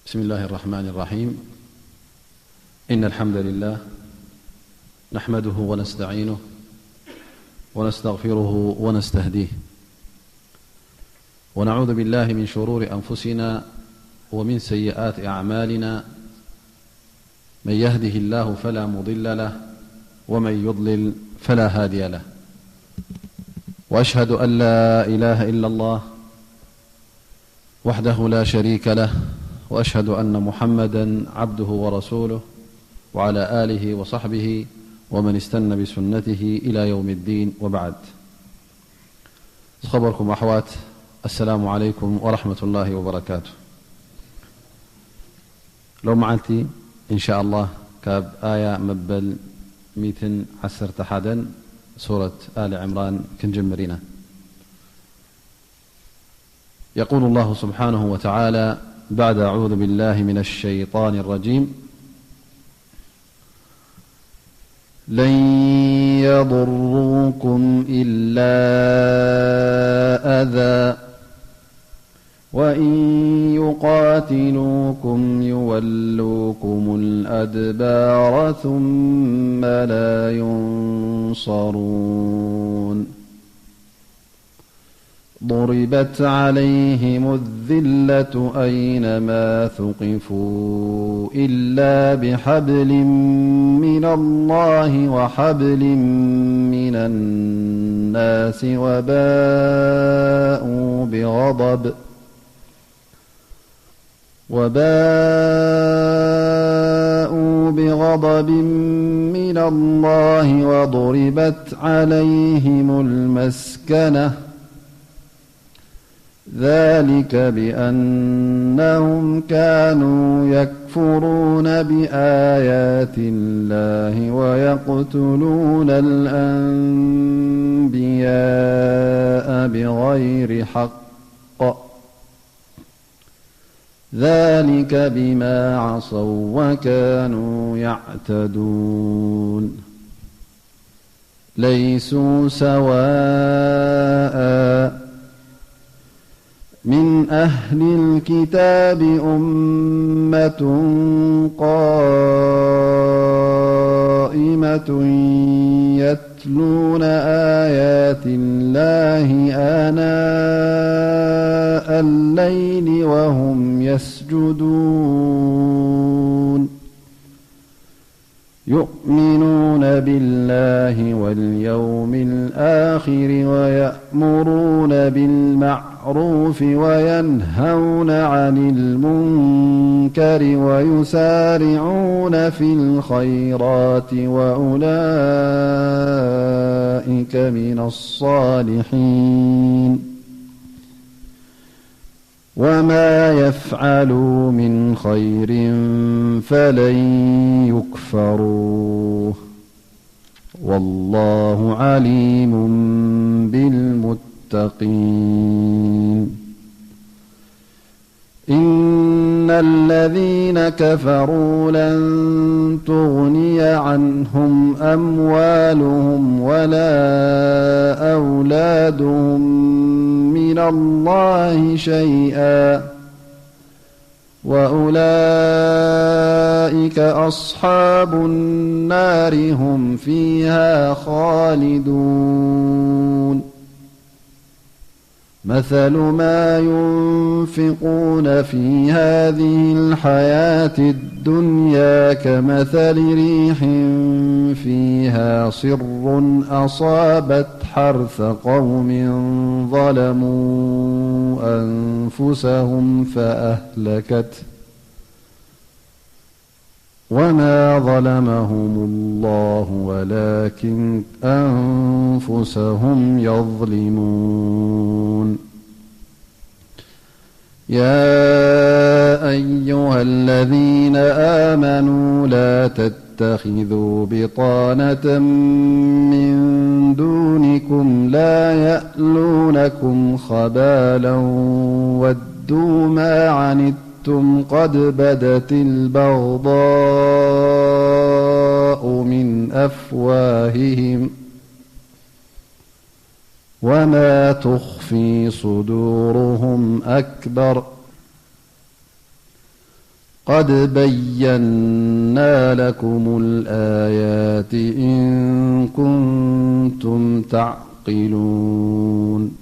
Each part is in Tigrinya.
بسم الله الرحمن الرحيم. إن الحمد لله نحمده ونستعينه ونستغفره ونستهديه، ونعوذ بالله من شرور أنفسنا ومن سيئات أعمالنا. من يهده الله فلا مضل له، ومن يضلل فلا هادي له. وأشهد أن لا إله إلا الله وحده لا شريك له، وأشهد أن محمدا عبده ورسوله، وعلى آله وصحبه ومن استن بسنته إلى يوم الدين، وبعد. ዝኸበርኩም ኣሕዋት፣ السلام عليكم ورحمة الله وبركاته. ሎም መዓልቲ إن شاء الله ካብ ኣያ መበል ሚእትን ዓሰርተ ሓደን ሱረት ኣሊ ዕምራን ክንጅምር ኢና። يقول الله سبحانه وتعالى بعد أعوذ بالله من الشيطان الرجيم: لن يضروكم إلا أذى، وإن يقاتلوكم يولوكم الأدبار ثم لا ينصرون. ضربت عليهم الذلة أينما ثقفوا إلا بحبل من الله وحبل من الناس وباءوا بغضب وباءوا بغضب من الله وضربت عليهم المسكنة، ذلك بأنهم كانوا يكفرون بآيات الله ويقتلون الأنبياء بغير حق، ذلك بما عصوا وكانوا يعتدون. ليسوا سواء، من أهل الكتاب أمة قائمة يتلون آيات الله آناء الليل وهم يسجدون، يؤمنون بالله واليوم الآخر ويأمرون بالمعروف وينهون عن المنكر ويسارعون في الخيرات وأولئك من الصالحين. وما يفعلوا من خير فلن يكفروه، والله عليم بالمتقين. إن الذين كفروا لن تغني عنهم أموالهم ولا أولادهم من الله شيئا، وأولئك أصحاب النار هم فيها خالدون. مثل ما ينفقون في هذه الحياة الدنيا كمثل ريح فيها صر أصابت حرث قوم ظلموا أنفسهم فأهلكته، وما ظلمهم الله ولكن أنفسهم يظلمون. يا أيها الذين آمنوا لا تتخذوا بطانة من دونكم لا يألونكم خبالا ودوا ما عنتم قد بدت البغضاء من أفواههم وما تخفي صدورهم أكبر، قد بينا لكم الآيات إن كنتم تعقلون.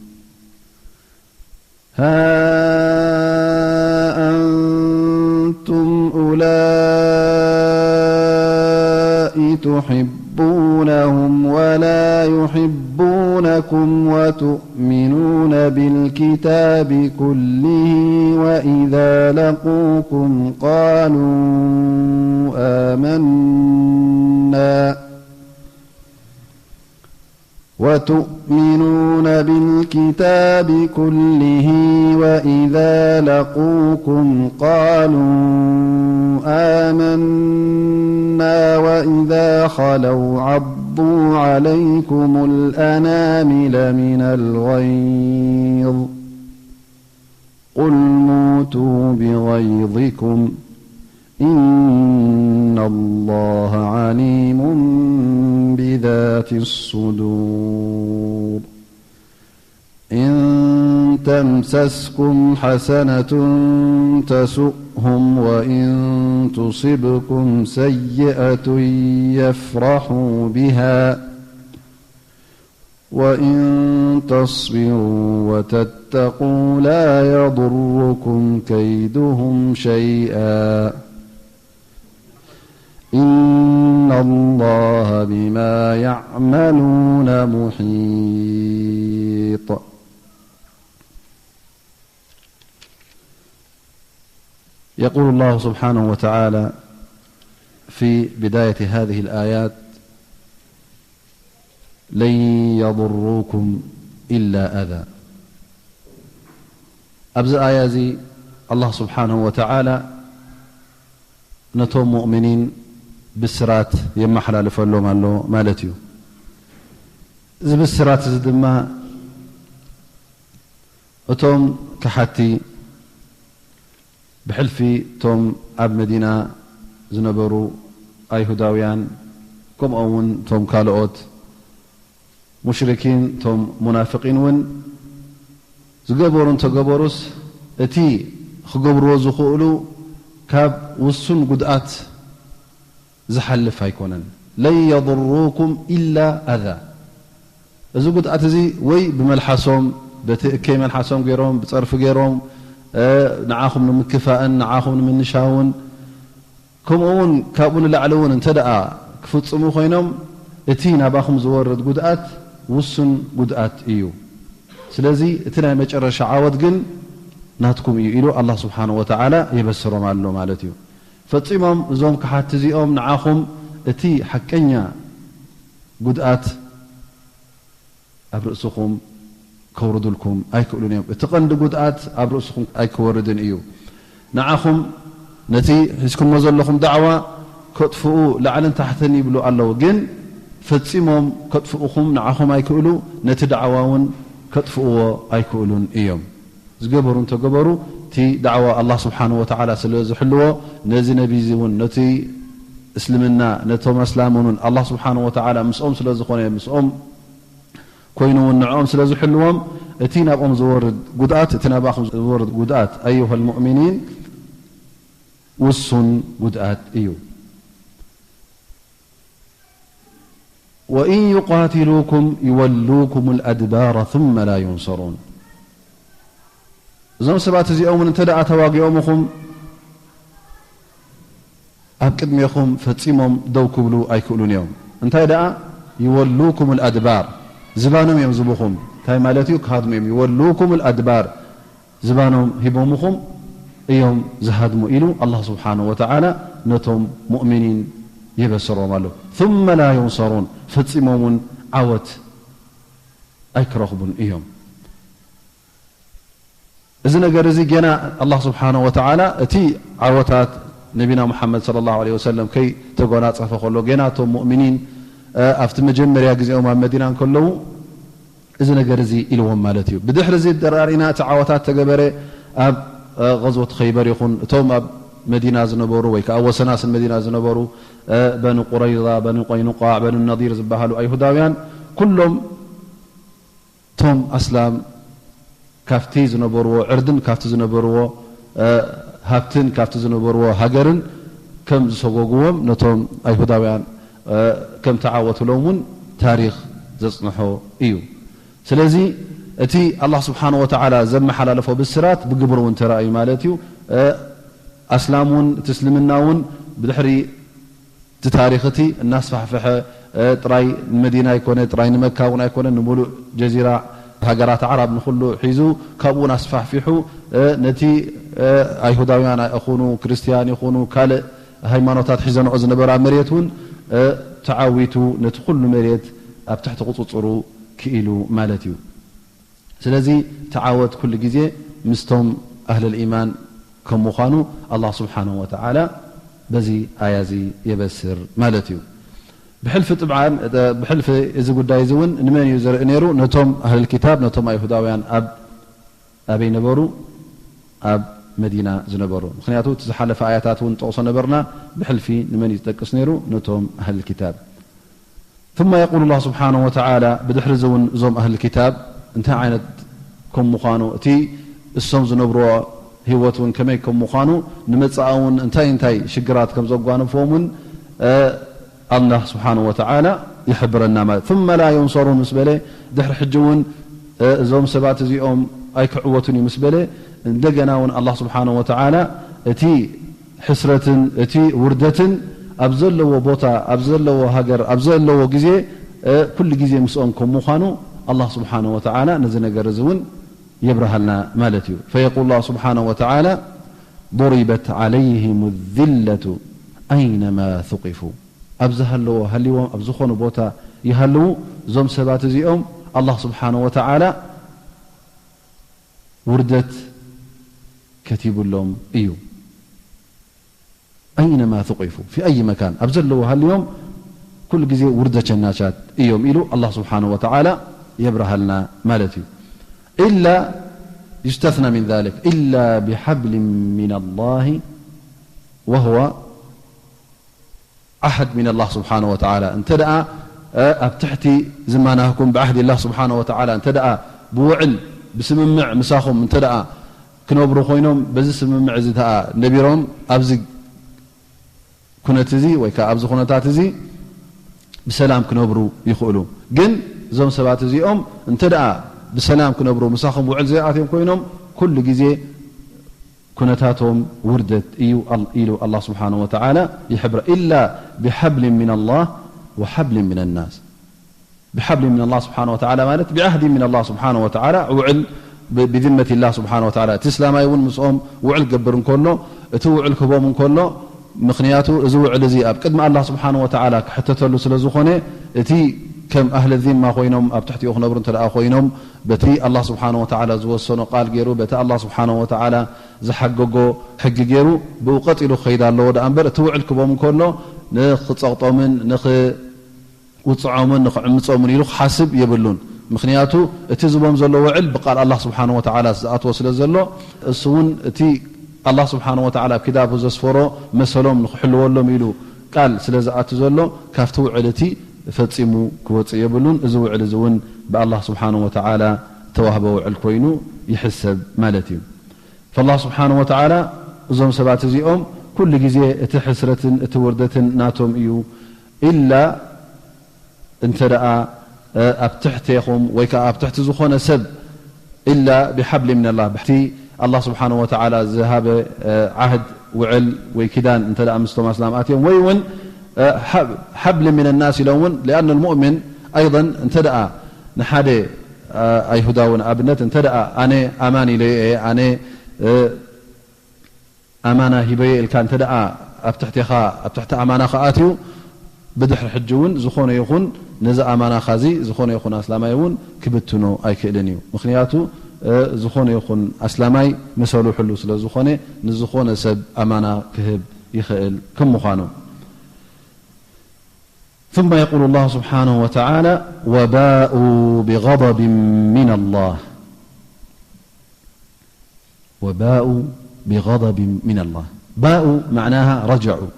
ها أنتم أولئك تحبونهم ولا يحبونكم وتؤمنون بالكتاب كله وإذا لقوكم قالوا آمنا وتؤمنون بالكتاب كله وإذا لقوكم قالوا آمنا وإذا خلوا عضوا عليكم الأنامل من الغيظ قل موتوا بغيظكم إن الله عليم بذات الصدور. إن تمسسكم حسنة تسؤهم وإن تصبكم سيئة يفرحوا بها وإن تصبروا وتتقوا لا يضركم كيدهم شيئا إن الله بما يعملون محيط. يقول الله سبحانه وتعالى في بداية هذه الآيات: لن يضروكم إلا أذى. ኣብዚ ኣያ እዚ ኣላህ ስብሓንሁ ወተዓላ ነቶም ሙእሚኒን ብስራት የመሓላልፈሎም ኣሎ ማለት እዩ። እዚ ብስራት እዚ ድማ እቶም ከሓቲ ብሕልፊ እቶም ኣብ መዲና ዝነበሩ ኣይሁዳውያን፣ ከምኡ እውን እቶም ካልኦት ሙሽሪኪን እቶም ሙናፍቂን እውን ዝገበሩ እንተገበሩስ፣ እቲ ክገብርዎ ዝኽእሉ ካብ ውሱን ጉድኣት ዝሓልፍ ኣይኮነን። ለን የضሩኩም ኢላ ኣዛ። እዚ ጉድኣት እዚ ወይ ብመልሓሶም፣ በቲ እከይ መልሓሶም ገይሮም፣ ብጸርፊ ገይሮም፣ እ፣ ንዓኹም ንምክፋእን ንዓኹም ንምንሻውን፣ ከምኡ እውን ካብኡ ንላዕሊ እውን እንተ ደኣ ክፍጽሙ ኮይኖም፣ እቲ ናባኹም ዝወርድ ጉድኣት ውሱን ጉድኣት እዩ። ስለዚ እቲ ናይ መጨረሻ ዓወት ግን ናትኩም እዩ ኢሉ ኣላህ ስብሓንሁ ወተዓላ የበስሮም ኣሎ ማለት እዩ። ፈጺሞም እዞም ከሓቲ እዚኦም ንዓኹም እቲ ሓቀኛ ጉድኣት ኣብ ርእስኹም ከውርዱልኩም ኣይክእሉን እዮም። እቲ ቀንዲ ጉድኣት ኣብ ርእስኹም ኣይክወርድን እዩ። ንዓኹም ነቲ ሒዝኩሞ ዘለኹም ዳዕዋ ከጥፍኡ ላዕልን ታሕትን ይብሉ ኣለዉ፣ ግን ፈጺሞም ከጥፍኡኹም ንዓኹም ኣይክእሉ፣ ነቲ ዳዕዋ እውን ከጥፍእዎ ኣይክእሉን እዮም። ዝገበሩ እንተገበሩ፣ እቲ ዳዕዋ ኣላህ ስብሓንሁ ወተዓላ ስለ ዝሕልዎ፣ ነዚ ነቢ እዚ እውን፣ ነቲ እስልምና፣ ነቶም ኣስላምን እውን ኣላህ ስብሓንሁ ወተዓላ ምስኦም ስለ ዝኾነ፣ ምስኦም ኮይኑ እውን ንዕኦም ስለ ዝሕልዎም፣ እቲ ናብኦም ዝወርድ ጉድኣት፣ እቲ ናባኹም ዝወርድ ጉድኣት፣ ኣዩሃል ሙእሚኒን፣ ውሱን ጉድኣት እዩ። ወኢን ዩቃትሉኩም ይወሉኩም ልኣድባረ ثመ ላ ዩንሰሩን። እዞም ሰባት እዚኦም እውን እንተ ደኣ ተዋጊኦምኹም፣ ኣብ ቅድሜኹም ፈጺሞም ደው ክብሉ ኣይክእሉን እዮም። እንታይ ደኣ፣ ይወሉኩም ልኣድባር፣ ዝባኖም እዮም ዝቡኹም። እንታይ ማለት እዩ? ክሃድሙ እዮም። ይወሉኩም ልኣድባር፣ ዝባኖም ሂቦምኹም እዮም ዝሃድሙ ኢሉ ኣላህ ስብሓንሁ ወተዓላ ነቶም ሙእሚኒን የበስሮም ኣሎ። ثመ ላ ዩንሰሩን፣ ፈጺሞም እውን ዓወት ኣይክረኽቡን እዮም። እዚ ነገር እዚ ገና ኣላህ ስብሓንሁ ወተዓላ እቲ ዓወታት ነቢና ሙሓመድ ሰለላሁ ዐለይሂ ወሰለም ከይተጎናጸፈ ከሎ፣ ገና እቶም ሙእሚኒን፣ እ፣ ኣብቲ መጀመርያ ግዜኦም ኣብ መዲና እንከለዉ፣ እዚ ነገር እዚ ኢልዎም ማለት እዩ። ብድሕሪ እዚ ደራሪና እቲ ዓወታት ተገበረ፣ ኣብ፣ እ፣ ቐዝወት ኸይበር ይኹን፣ እቶም ኣብ መዲና ዝነበሩ ወይ ከዓ ወሰናስን መዲና ዝነበሩ፣ እ፣ በኒ ቁረይዛ፣ በኒ ቆይኑቋዕ፣ በኒ ነዲር ዝበሃሉ ኣይሁዳውያን፣ ኩሎም እቶም ኣስላም ካብቲ ዝነበርዎ ዕርድን ካብቲ ዝነበርዎ፣ እ፣ ሃብትን ካብቲ ዝነበርዎ ሃገርን ከም ዝሰጎግዎም ነቶም ኣይሁዳውያን ከም ተዓወትሎም እውን ታሪኽ ዘጽንሖ እዩ። ስለዚ እቲ ኣላህ ስብሓን ወተዓላ ዘመሓላለፎ ብስራት ብግብሪ እውን ተራእዩ ማለት እዩ። ኣስላም እውን እቲ እስልምና እውን ብድሕሪ እቲ ታሪኽ እቲ እናስፋሕፈሐ ጥራይ ንመዲና ኣይኮነ ጥራይ ንመካ እውን ኣይኮነ ንምሉእ ጀዚራ ሃገራት ዓራብ ንኩሉ ሒዙ ካብኡ እውን ኣስፋሕፊሑ ነቲ ኣይሁዳውያን ይኹኑ ክርስትያን ይኹኑ ካልእ ሃይማኖታት ሒዘንኦ ዝነበራ መሬት እውን ተዓዊቱ ነቲ ኩሉ መሬት ኣብ ትሕቲ ቁፅፅሩ ክኢሉ ማለት እዩ። ስለዚ ተዓወት ኩሉ ግዜ ምስቶም ኣህለል ኢማን ከም ምዃኑ ኣላህ ስብሓንሁ ወተዓላ በዚ ኣያ እዚ የበስር ማለት እዩ። ብሕልፊ ጥብዓን ብሕልፊ እዚ ጉዳይ እዚ እውን ንመን እዩ ዘርኢ ነይሩ? ነቶም ኣህለል ኪታብ ነቶም ኣይሁዳውያን ኣብ ኣበይ ነበሩ? ኣብ መዲና ዝነበሩ። ምክንያቱ እቲ ዝሓለፈ ኣያታት እውን ጠቕሶ ነበርና። ብሕልፊ ንመን እዩ ዝጠቅስ ነይሩ? ነቶም ኣህል ኪታብ። ثم يقول الله سبحانه وتعالى ብድሕሪ እዚ እውን እዞም ኣህል ኪታብ እንታይ ዓይነት ከም ምዃኑ እቲ እሶም ዝነብርዎ ህይወት እውን ከመይ ከም ምዃኑ ንመጻኢ እውን እንታይ እንታይ ሽግራት ከም ዘጓንፎም እውን ኣላህ ስብሓን ወተዓላ ይሕብረና ማለት ثم لا ينصرون ምስ በለ ድሕሪ ሕጂ እውን እዞም ሰባት እዚኦም ኣይክዕወቱን እዩ ምስ በለ እንደገና እውን ኣላህ ስብሓን ወተዓላ እቲ ሕስረትን እቲ ውርደትን ኣብ ዘለዎ ቦታ ኣብ ዘለዎ ሃገር ኣብ ዘለዎ ግዜ ኩሉ ግዜ ምስኦም ከም ምዃኑ ኣላህ ስብሓን ወተዓላ ነዚ ነገር እዚ እውን የብርሃልና ማለት እዩ فيقول الله سبحانه وتعالى ضربت عليهم الذلة أينما ثقفوا ኣብ ዝሃለዎ ሃልዎም ኣብ ዝኾነ ቦታ ይሃልዉ እዞም ሰባት እዚኦም ኣላህ ስብሓን ወተዓላ ውርደት ከቲብሎም እዩ أينما ثقفوا في أي مكان ኣብ ዘለዎ ሃልዮም ኩሉ ግዜ ውርደቸናቻት እዮም ኢሉ ኣላህ ስብሓን ወተዓላ የብርሃልና ማለት እዩ إلا يستثنى من ذلك إلا بحبل من الله وهو ዓህድ ሚን ኣላህ ስብሓን ወተዓላ እንተ ደኣ ኣብ ትሕቲ ዝማናህኩም ብዓህዲ ላህ ስብሓን ወተዓላ እንተ ደኣ ብውዕል ብስምምዕ ምሳኹም እንተ ደኣ ክነብሩ ኮይኖም በዚ ስምምዕ እዚ ተኣ ነቢሮም ኣብዚ ኩነት እዚ ወይ ከዓ ኣብዚ ኩነታት እዚ ብሰላም ክነብሩ ይኽእሉ። ግን እዞም ሰባት እዚኦም እንተ ደኣ ብሰላም ክነብሩ ምሳኹም ውዕል ዘይኣትዮም ኮይኖም ኩሉ ግዜ ኩነታቶም ውርደት እዩ ኢሉ ኣላህ ስብሓን ወተዓላ ይሕብረ إلا بحبل من الله وحبل من الناس ብሓብሊ ምን ኣላህ ስብሓን ወተዓላ ማለት ብዓህዲ ምን ኣላህ ስብሓን ወተዓላ ውዕል ብዝመት ላህ ስብሓን ወተዓላ እቲ እስላማይ እውን ምስኦም ውዕል ክገብር እንከሎ እቲ ውዕል ክህቦም እንከሎ ምኽንያቱ እዚ ውዕል እዚ ኣብ ቅድሚ ኣላህ ስብሓን ወተዓላ ክሕተተሉ ስለ ዝኾነ እቲ ከም ኣህለ ዚማ ኮይኖም ኣብ ትሕቲኡ ክነብሩ እንተ ኮይኖም በቲ ኣላህ ስብሓን ወተዓላ ዝወሰኖ ቃል ገይሩ በቲ ኣላህ ስብሓን ወተዓላ ዝሓገጎ ሕጊ ገይሩ ብኡ ቀጢሉ ክኸይድ ኣለዎ ደኣ እምበር እቲ ውዕል ክህቦም እንከሎ ንኽፀቕጦምን ንኽ ውፅዖምን ንኽዕምፆምን ኢሉ ክሓስብ የብሉን። ምኽንያቱ እቲ ዝቦም ዘሎ ውዕል ብቃል ኣላህ ስብሓን ወተዓላ ዝኣትዎ ስለ ዘሎ እሱ እውን እቲ ኣላህ ስብሓን ወተዓላ ኣብ ኪታቡ ዘስፈሮ መሰሎም ንክሕልወሎም ኢሉ ቃል ስለ ዝኣቱ ዘሎ ካብቲ ውዕል እቲ ፈፂሙ ክወፅእ የብሉን። እዚ ውዕል እዚ እውን ብኣላህ ስብሓን ወተዓላ ተዋህበ ውዕል ኮይኑ ይሕሰብ ማለት እዩ። ፈላህ ስብሓን ወተዓላ እዞም ሰባት እዚኦም ኩሉ ግዜ እቲ ሕስረትን እቲ ውርደትን ናቶም እዩ ኢላ እንተ ደኣ ኣብ ትሕቴኹም ወይ ከዓ ኣብ ትሕቲ ዝኾነ ሰብ ኢላ ብሓብሊ ምንላ ብሕቲ ኣላህ ስብሓን ወተዓላ ዝሃበ ዓህድ ውዕል ወይ ኪዳን እንተ ደኣ ምስቶም ኣስላም ኣትዮም ወይ እውን ሓብል ምን ናስ ኢሎም እውን ሊኣን ልሙእምን ኣይን እንተ ደኣ ንሓደ ኣይሁዳዊ ንኣብነት እንተ ደኣ ኣነ ኣማን ኢለዮ እየ ኣነ ኣማና ሂበዮ ኢልካ እንተ ደኣ ኣብ ትሕቴኻ ኣብ ትሕቲ ኣማና ከኣትዩ ብድሕሪ ሕጂ እውን ዝኾነ ይኹን ነዚ ኣማናኻ እዚ ዝኾነ ይኹን ኣስላማይ እውን ክብትኖ ኣይክእልን እዩ። ምኽንያቱ ዝኾነ ይኹን ኣስላማይ መሰሉ ሕሉ ስለ ዝኾነ ንዝኾነ ሰብ ኣማና ክህብ ይኽእል ከም ምዃኑ። ثم يقول الله سبحانه وتعالى وباءوا بغضب من الله وباءوا بغضب من الله باءوا معناها رجعوا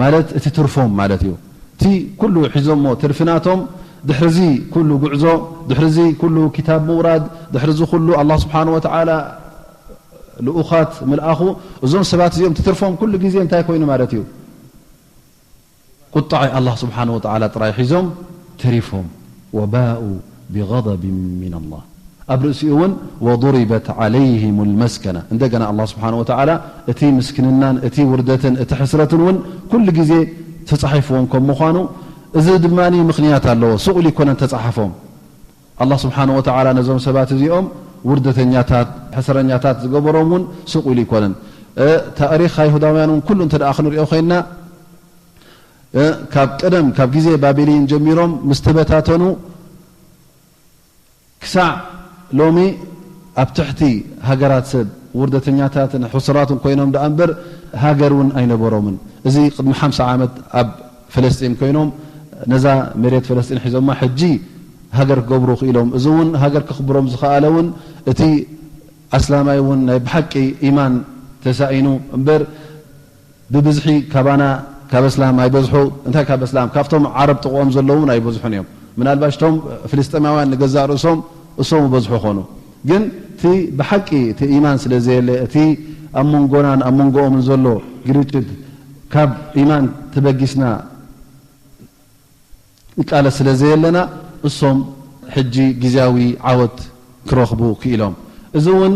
ማለት እቲ ትርፎም ማለት እዩ። እቲ ኩሉ ሒዞሞ ትርፊ ናቶም ድሕርዚ ኩሉ ጉዕዞ ድሕርዚ ኩሉ ኪታብ ምውራድ ድሕርዚ ኩሉ ኣላህ ስብሓን ወተዓላ ልኡኻት ምልኣኹ። እዞም ሰባት እዚኦም ትትርፎም ኩሉ ግዜ እንታይ ኮይኑ ማለት እዩ? ቁጣዐ ኣላህ ስብሓነ ወተዓላ ጥራይ ሒዞም ተሪፎም። ወባኡ ብغضب من الله። ኣብ ርእሲኡ እውን ወضربت عليهم المسكنة። እንደገና ኣላህ ስብሓነ ወተዓላ እቲ ምስክንናን እቲ ውርደትን እቲ ሕስረትን እውን ኩሉ ግዜ ተጻሒፍዎም ከም ምዃኑ፣ እዚ ድማ ምኽንያት ኣለዎ። ስቕ ኢሉ ይኮነን ተጻሓፎም። ኣላህ ስብሓነ ወተዓላ ነዞም ሰባት እዚኦም ውርደተኛታት፣ ሕስረኛታት ዝገበሮም እውን ስቕ ኢሉ ይኮነን። እ፣ ታሪኽ ኣይሁዳውያን እውን ኩሉ እንተ ደኣ ክንሪኦ ኮይንና፣ እ፣ ካብ ቀደም፣ ካብ ግዜ ባቢሊን ጀሚሮም ምስ ተበታተኑ ክሳዕ ሎሚ ኣብ ትሕቲ ሃገራት ሰብ ውርደተኛታትን ሕሱራትን ኮይኖም ደኣ እምበር ሃገር እውን ኣይነበሮምን። እዚ ቅድሚ ሓምሳ ዓመት ኣብ ፈለስጢን ኮይኖም ነዛ መሬት ፈለስጢን ሒዞማ ሕጂ ሃገር ክገብሩ ክኢሎም። እዚ እውን ሃገር ክኽብሮም ዝኸኣለ እውን እቲ ኣስላማይ እውን ናይ ብሓቂ ኢማን ተሳኢኑ እምበር ብብዝሒ ካባና ካብ ኣስላም ኣይበዝሑ። እንታይ ካብ ኣስላም? ካብቶም ዓረብ ጥቕኦም ዘለዉ እውን ኣይበዝሑን እዮም። ምናልባሽ እቶም ፍልስጤማውያን ንገዛእ ርእሶም እሶም ይበዝሑ ኾኑ። ግን እቲ ብሓቂ እቲ ኢማን ስለ ዘየለ፣ እቲ ኣብ መንጎናን ኣብ መንጎኦምን ዘሎ ግርጭት ካብ ኢማን ተበጊስና ንቃለስ ስለ ዘየለና፣ እሶም ሕጂ ግዝያዊ ዓወት ክረኽቡ ክኢሎም። እዚ እውን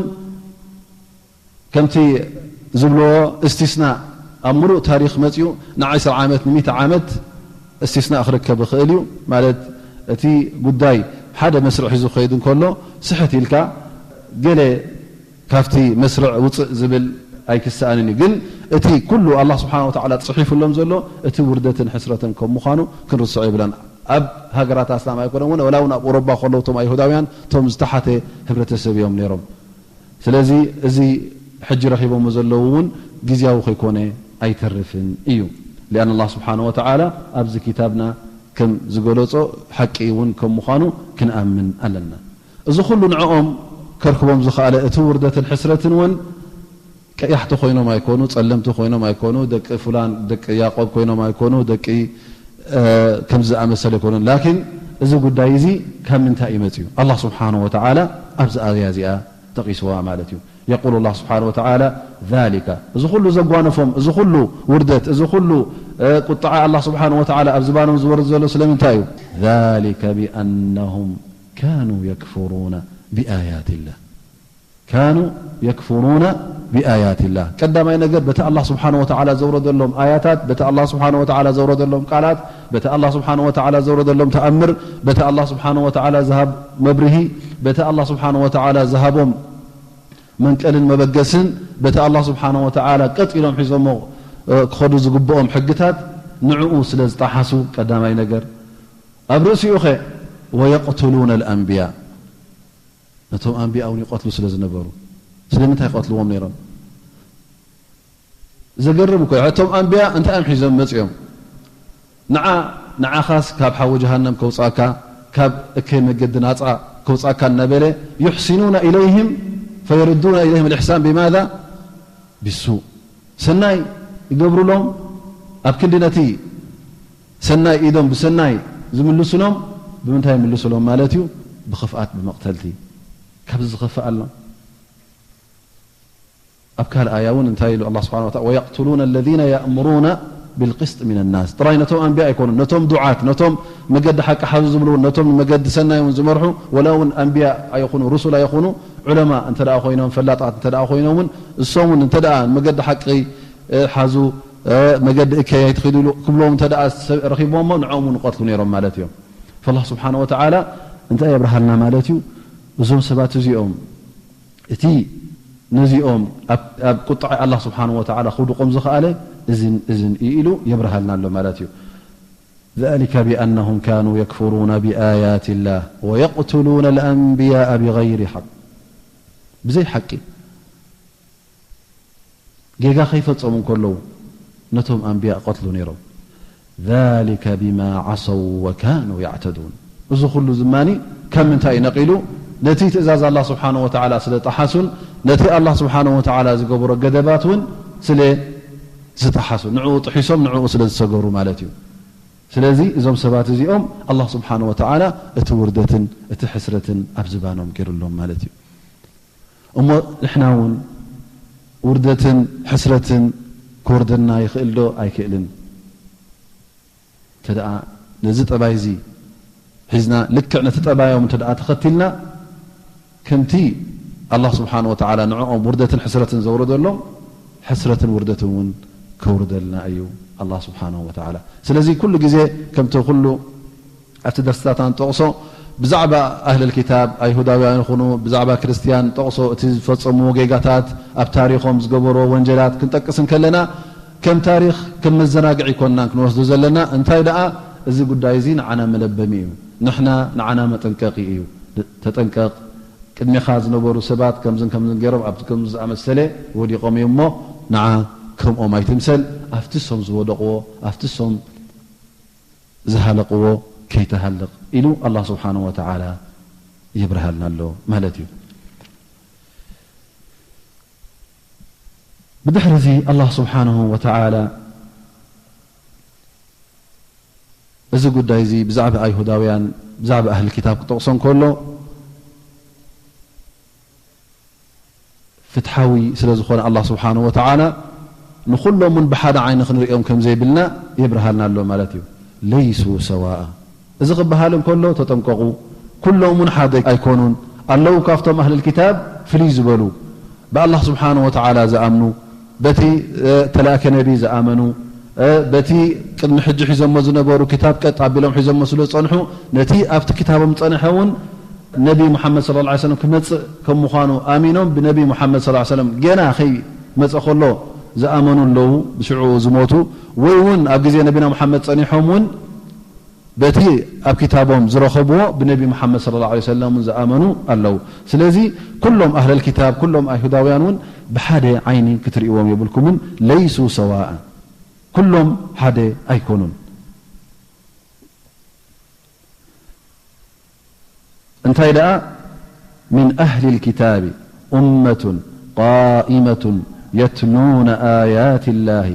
ከምቲ ዝብልዎ እስቲስናእ ኣብ ምሉእ ታሪኽ መጺኡ ንዓሰርተ ዓመት ንሚእቲ ዓመት እስቲስናእ ክርከብ ይኽእል እዩ። ማለት እቲ ጉዳይ ሓደ መስርዕ ሒዙ ክኸይድ እንከሎ ስሕት ኢልካ ገለ ካብቲ መስርዕ ውጽእ ዝብል ኣይክሰኣንን እዩ። ግን እቲ ኩሉ ኣላህ ስብሓነ ወተዓላ ጽሒፉሎም ዘሎ እቲ ውርደትን ሕስረትን ከም ምዃኑ ክንርስዖ የብላን። ኣብ ሃገራት ኣስላም ኣይኮነ እውን፣ ወላ እውን ኣብ ኦሮባ ከለዉ እቶም ኣይሁዳውያን እቶም ዝተሓተ ህብረተሰብ እዮም ነይሮም። ስለዚ እዚ ሕጂ ረኺቦሞ ዘለዉ እውን ግዝያዊ ከይኮነ ኣይተርፍን እዩ። ሊኣን ኣላህ ስብሓነ ወተዓላ ኣብዚ ኪታብና ከም ዝገለጾ ሓቂ እውን ከም ምዃኑ ክንኣምን ኣለና። እዚ ኩሉ ንዕኦም ከርክቦም ዝኸኣለ እቲ ውርደትን ሕስረትን እውን ቀያሕቲ ኮይኖም ኣይኮኑ፣ ጸለምቲ ኮይኖም ኣይኮኑ፣ ደቂ ፍላን ደቂ ያዕቆብ ኮይኖም ኣይኮኑ፣ ደቂ፣ እ፣ ከምዚ ዝኣመሰለ ኣይኮኑን። ላኪን እዚ ጉዳይ እዚ ካብ ምንታይ እዩ መጺኡ? ኣላህ ስብሓነሁ ወተዓላ ኣብዚ ኣያ እዚኣ ጠቒስዋ ማለት እዩ። የቁሉ ኣላህ ስብሓነሁ ወተዓላ፣ ዛሊከ፣ እዚ ኩሉ ዘጓነፎም፣ እዚ ኩሉ ውርደት፣ እዚ ኩሉ፣ እ፣ ቁጥዓ ኣላህ ስብሓነሁ ወተዓላ ኣብ ዝባኖም ዝወርድ ዘሎ ስለምንታይ እዩ? ዛሊከ ቢኣነሁም ካኑ የክፍሩነ ቢኣያትላህ። ካኑ የክፍሩነ ቢኣያትላህ። ቀዳማይ ነገር፣ በቲ ኣላህ ስብሓነሁ ወተዓላ ዘውረደሎም ኣያታት፣ በቲ ኣላህ ስብሓነሁ ወተዓላ ዘውረደሎም ቃላት፣ በቲ ኣላህ ስብሓነሁ ወተዓላ ዘውረደሎም ተኣምር፣ በቲ ኣላህ ስብሓነሁ ወተዓላ ዝሃብ መብርሂ፣ በቲ ኣላህ ስብሓነሁ ወተዓላ ዝሃቦም መንቀልን መበገስን፣ በቲ ኣላህ ስብሓነሁ ወተዓላ ቀጥ ኢሎም ሒዞሞ፣ እ፣ ክኸዱ ዝግብኦም ሕግታት፣ ንዕኡ ስለ ዝጠሓሱ፣ ቀዳማይ ነገር። ኣብ ርእሲኡኸ፣ ወየቅትሉነ ልኣንብያ። ነቶም ኣንብያ እውን ይቐትሉ ስለ ዝነበሩ፣ ስለምንታይ ይቐትልዎም ነይሮም? ዘገርም እኮ እዩ። እቶም ኣንብያ እንታይ እዮም ሒዞም መጺኦም? ንዓ፣ ንዓኻስ ካብ ሓዊ ጀሃነም ከውጻካ፣ ካብ እከይ መገዲ ናጻ ከውጻካ እናበለ፣ ዩሕሲኑነ ኢለይህም ፈየርዱነ ኢለይህም ልእሕሳን ብማዛ? ቢሱእ። ሰናይ ይገብሩሎም፣ ኣብ ክንዲ ነቲ ሰናይ ኢዶም ብሰናይ ዝምልሱሎም፣ ብምንታይ ይምልሱሎም ማለት እዩ? ብኽፍኣት፣ ብመቕተልቲ። ካብዚ ዝኸፍእ ኣሎ? ኣብ ካልእ ኣያ እውን እንታይ ኢሉ ኣላህ ስብሓነሁ ወተዓላ? ወየቅቱሉነ ለዚነ የእምሩነ ቢልቅስጥ ሚነ ናስ። ጥራይ ነቶም ኣንብያ ኣይኮኑን፣ ነቶም ዱዓት፣ ነቶም መገዲ ሓቂ ሓዙ ዝብሉ እውን፣ ነቶም ንመገዲ ሰናይ እውን ዝመርሑ፣ ወላ እውን ኣንብያ ኣይኹኑ፣ ሩሱል ኣይኹኑ፣ ዑለማ እንተ ደኣ ኮይኖም፣ ፈላጣት እንተ ደኣ ኮይኖም እውን፣ እሶም እውን እንተ ደኣ መገዲ ሓቂ፣ እ፣ ሓዙ፣ እ፣ መገዲ እከይ ኣይትኺዱ ኢሉ ክብሎም እንተ ደኣ ሰብ ረኺብዎሞ፣ ንዕኦም እውን ይቐትሉ ነይሮም ማለት እዮም። ፈላህ ስብሓነሁ ወተዓላ እንታይ የብርሃልና ማለት እዩ? እዞም ሰባት እዚኦም፣ እቲ ነዚኦም ኣብ፣ ኣብ ቁጥዐ ኣላህ ስብሓነሁ ወተዓላ ክውድቖም ዝኸኣለ እዝን፣ እዝን እዩ ኢሉ የብርሃልና ኣሎ ማለት እዩ። ذلك بأنهم كانوا يكفرون بآيات الله ويقتلون الأنبياء بغير حق። ብዘይ ሓቂ፣ ጌጋ ከይፈጸሙ እንከለዉ ነቶም ኣንብያ ቀትሉ ነይሮም። ذلك بما عصوا وكانوا يعتدون። እዚ ኩሉ ዝማኒ ካብ ምንታይ እዩ ነቒሉ? ነቲ ትእዛዝ ኣላህ ስብሓነሁ ወተዓላ ስለ ጠሓሱን ነቲ ኣላህ ስብሓነሁ ወተዓላ ዝገበሮ ገደባት እውን ስለ ዝጠሓሱ፣ ንዕኡ ጥሒሶም ንዕኡ ስለ ዝሰገሩ ማለት እዩ። ስለዚ እዞም ሰባት እዚኦም ኣላህ ስብሓነሁ ወተዓላ እቲ ውርደትን እቲ ሕስረትን ኣብ ዝባኖም ገይሩሎም ማለት እዩ። እሞ ንሕና እውን ውርደትን ሕስረትን ክወርደና ይኽእል ዶ ኣይክእልን? እንተ ደኣ ነዚ ጠባይ እዚ ሒዝና፣ ልክዕ ነቲ ጠባዮም እንተ ደኣ ተኸቲልና፣ ከምቲ ኣላህ ስብሓነሁ ወተዓላ ንዕኦም ውርደትን ሕስረትን ዘውረደሎም፣ ሕስረትን ውርደትን እውን ከውርደልና እዩ ኣላህ ስብሓነሁ ወተዓላ። ስለዚ ኩሉ ግዜ ከምቲ ኩሉ ኣብቲ ደርሲታትና ንጠቕሶ፣ ብዛዕባ ኣህለል ኪታብ፣ ኣይሁዳውያን ይኹኑ ብዛዕባ ክርስትያን ንጠቕሶ፣ እቲ ዝፈጸምዎ ጌጋታት፣ ኣብ ታሪኾም ዝገበርዎ ወንጀላት ክንጠቅስ እንከለና፣ ከም ታሪኽ፣ ከም መዘናግዒ ኣይኮንናን ክንወስዶ ዘለና። እንታይ ደኣ፣ እዚ ጉዳይ እዚ ንዓና መለበሚ እዩ። ንሕና፣ ንዓና መጠንቀቂ እዩ። ተጠንቀቕ። ቅድሜኻ ዝነበሩ ሰባት ከምዝን ከምዝን ገይሮም ኣብቲ ከምዚ ዝኣመሰለ ወዲቖም እዮም እሞ፣ ንዓ ከምኦም ኣይትምሰል። ኣብቲ እሶም ዝወደቕዎ፣ ኣብቲ እሶም ዝሃለቕዎ ከይትሃልቕ ኢሉ ኣላህ ስብሓነሁ ወተዓላ የብርሃልና ኣሎ ማለት እዩ። ብድሕሪ እዚ ኣላህ ስብሓነሁ ወተዓላ እዚ ጉዳይ እዚ ብዛዕባ ኣይሁዳውያን፣ ብዛዕባ ኣህሊ ኪታብ ክጠቕሶ እንከሎ፣ ፍትሓዊ ስለ ዝኾነ ኣላህ ስብሓነሁ ወተዓላ ንኹሎም እውን ብሓደ ዓይኒ ክንርእዮም ከም ዘይብልና የብርሃልና ኣሎ ማለት እዩ። ለይሱ ሰዋኣ። እዚ ክበሃል እንከሎ ተጠንቀቑ፣ ኩሎም እውን ሓደ ኣይኮኑን። ኣለዉ ካብቶም ኣህለል ኪታብ ፍልይ ዝበሉ፣ ብኣላህ ስብሓነሁ ወተዓላ ዝኣምኑ፣ በቲ፣ እ፣ ተላእከ ነቢ ዝኣመኑ፣ እ፣ በቲ ቅድሚ ሕጂ ሒዞሞ ዝነበሩ ኪታብ ቀጥ ኣቢሎም ሒዞሞ ስለ ዝጸንሑ፣ ነቲ ኣብቲ ኪታቦም ዝጸንሐ እውን ነቢ ሙሓመድ ሰለላሁ ዐለይሂ ወሰለም ክመጽእ ከም ምዃኑ ኣሚኖም፣ ብነቢ ሙሓመድ ሰለላሁ ዐለይሂ ወሰለም ጌና ከይመጸ ከሎ ዝኣመኑ ኣለዉ፣ ብሽዑኡ ዝሞቱ፣ ወይ እውን ኣብ ግዜ ነቢና ሙሓመድ ጸኒሖም እውን በቲ ኣብ ኪታቦም ዝረኸብዎ ብነቢ ሙሓመድ ሰለላሁ ዐለይሂ ወሰለም እውን ዝኣመኑ ኣለዉ። ስለዚ ኩሎም ኣህለል ኪታብ፣ ኩሎም ኣይሁዳውያን እውን ብሓደ ዓይኒ ክትርእይዎም የብልኩምን። ለይሱ ሰዋእ፣ ኩሎም ሓደ ኣይኮኑን። እንታይ ደኣ፣ من أهل الكتاب أمة قائمة يتلون آيات الله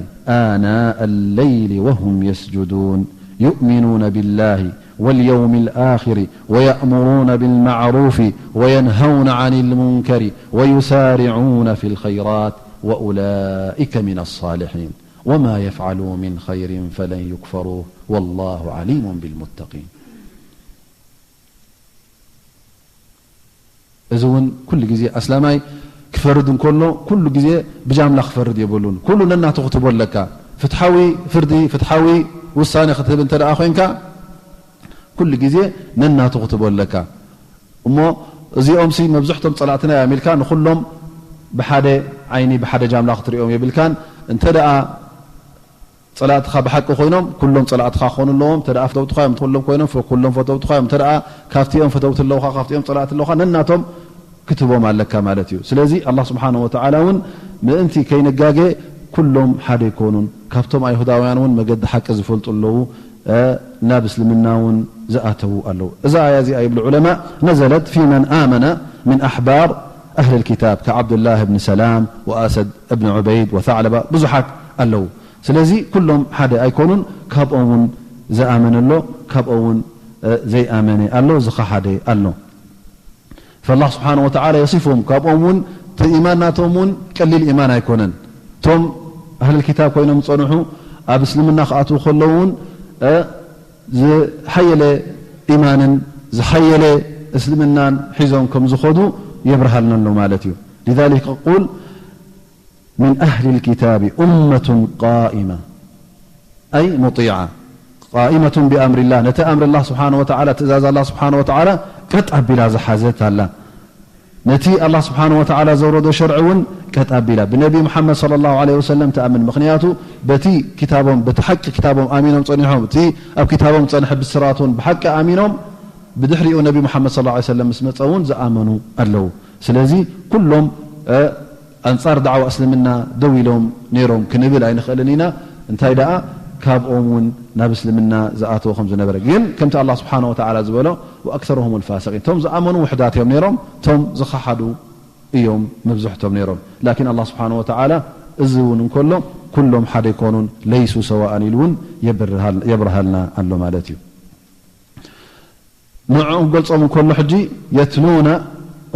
آناء الليل وهم يسجدون يؤمنون بالله واليوم الآخر ويأمرون بالمعروف وينهون عن المنكر ويسارعون في الخيرات وأولئك من الصالحين وما يفعلوا من خير فلن يكفروه والله عليم بالمتقين. እዚ እውን ኩሉ ግዜ ኣስላማይ ክፈርድ እንከሎ፣ ኩሉ ግዜ ብጃምላ ክፈርድ የብሉን። ኩሉ ነናቱ ክትቦ ኣለካ። ፍትሓዊ ፍርዲ፣ ፍትሓዊ ውሳኔ ክትህብ እንተ ደኣ ኮይንካ፣ ኩሉ ግዜ ነናቱ ክትቦ ኣለካ። እሞ እዚኦም ሲ መብዝሕቶም ጸላእትና እዮም ኢልካ ንኹሎም ብሓደ ዓይኒ፣ ብሓደ ጃምላ ክትርእዮም የብልካን። እንተ ደኣ ጸላእትኻ ብሓቂ ኮይኖም፣ ኩሎም ጸላእትኻ ክኾኑ ኣለዎም። እንተ ደኣ ፈተውትኻ እዮም፣ ኩሎም ኮይኖም፣ ፈ-፣ ኩሎም ፈተውትኻ እዮም። እንተ ደኣ ካብቲኦም ፈተውቲ ኣለውኻ፣ ካብቲኦም ጸላእቲ ኣለውኻ፣ ነናቶም ክትቦም ኣለካ ማለት እዩ። ስለዚ ኣላህ ስብሓነሁ ወተዓላ እውን ምእንቲ ከይንጋገ፣ ኩሎም ሓደ ኣይኮኑን። ካብቶም ኣይሁዳውያን እውን መገዲ ሓቂ ዝፈልጡ ኣለዉ፣ እ፣ ናብ እስልምና እውን ዝኣተዉ ኣለዉ። እዛ ኣያ እዚኣ ይብሉ ዑለማእ፣ ነዘለት ፊ መን ኣመነ ምን ኣሕባር ኣህል ልኪታብ ከዓብድላህ ብን ሰላም ወኣሰድ እብን ዑበይድ ወሳዕለባ ብዙሓት ኣለዉ። ስለዚ ኩሎም ሓደ ኣይኮኑን። ካብኦም እውን ዝኣመነ ኣሎ፣ ካብኦም እውን፣ እ፣ ዘይኣመነ ኣሎ፣ ዝኸሓደ ኣሎ። ፈላህ ስብሓነ ወተዓላ የሲፎም። ካብኦም እውን እቲ ኢማን ናቶም እውን ቀሊል ኢማን ኣይኮነን። እቶም ኣህለል ኪታብ ኮይኖም ዝጸንሑ ኣብ እስልምና ክኣትዉ ከለዉ እውን፣ እ፣ ዝሓየለ ኢማንን ዝሓየለ እስልምናን ሒዞም ከም ዝኸዱ የብርሃልና ኣሎ ማለት እዩ። لذلك يقول من أهل الكتاب أمة قائمة أي مطيعة قائمة بأمر الله ነቲ ኣምሪ ኣላህ ስብሓነ ወተዓላ ትእዛዝ ኣላህ ስብሓነ ወተዓላ ቀጥ ኣቢላ ዝሓዘት ኣላ። ነቲ ኣላህ ስብሓነ ወተዓላ ዘውረዶ ሸርዒ እውን ቀጥ ኣቢላ ብነቢ ሙሓመድ ሰለላሁ ዐለይሂ ወሰለም ትኣምን። ምኽንያቱ በቲ ኪታቦም በቲ ሓቂ ኪታቦም ኣሚኖም ጸኒሖም። እቲ ኣብ ኪታቦም ዝጸንሐ ብስራት እውን ብሓቂ ኣሚኖም ብድሕሪኡ ነቢ ሙሓመድ ሰለላሁ ዐለይሂ ወሰለም ምስ መጸ እውን ዝኣመኑ ኣለዉ። ስለዚ ኩሎም፣ እ፣ ኣንጻር ዳዕዋ እስልምና ደው ኢሎም ነይሮም ክንብል ኣይንኽእልን ኢና። እንታይ ደኣ ካብኦም እውን ናብ እስልምና ዝኣተወ ከም ዝነበረ። ግን ከምቲ ኣላህ ስብሓነ ወተዓላ ዝበሎ፣ "ወኣክሰሩሁም ልፋሲቂን" እቶም ዝኣመኑ ውሑዳት እዮም ነይሮም፣ እቶም ዝኸሓዱ እዮም መብዝሕቶም ነይሮም። ላኪን ኣላህ ስብሓነ ወተዓላ እዚ እውን እንከሎ ኩሎም ሓደ ኣይኮኑን፣ ለይሱ ሰዋእን ኢሉ እውን የብርሃል-፣ የብርሃልና ኣሎ ማለት እዩ። ንዕኦም ክገልጾም እንከሎ ሕጂ የትሉነ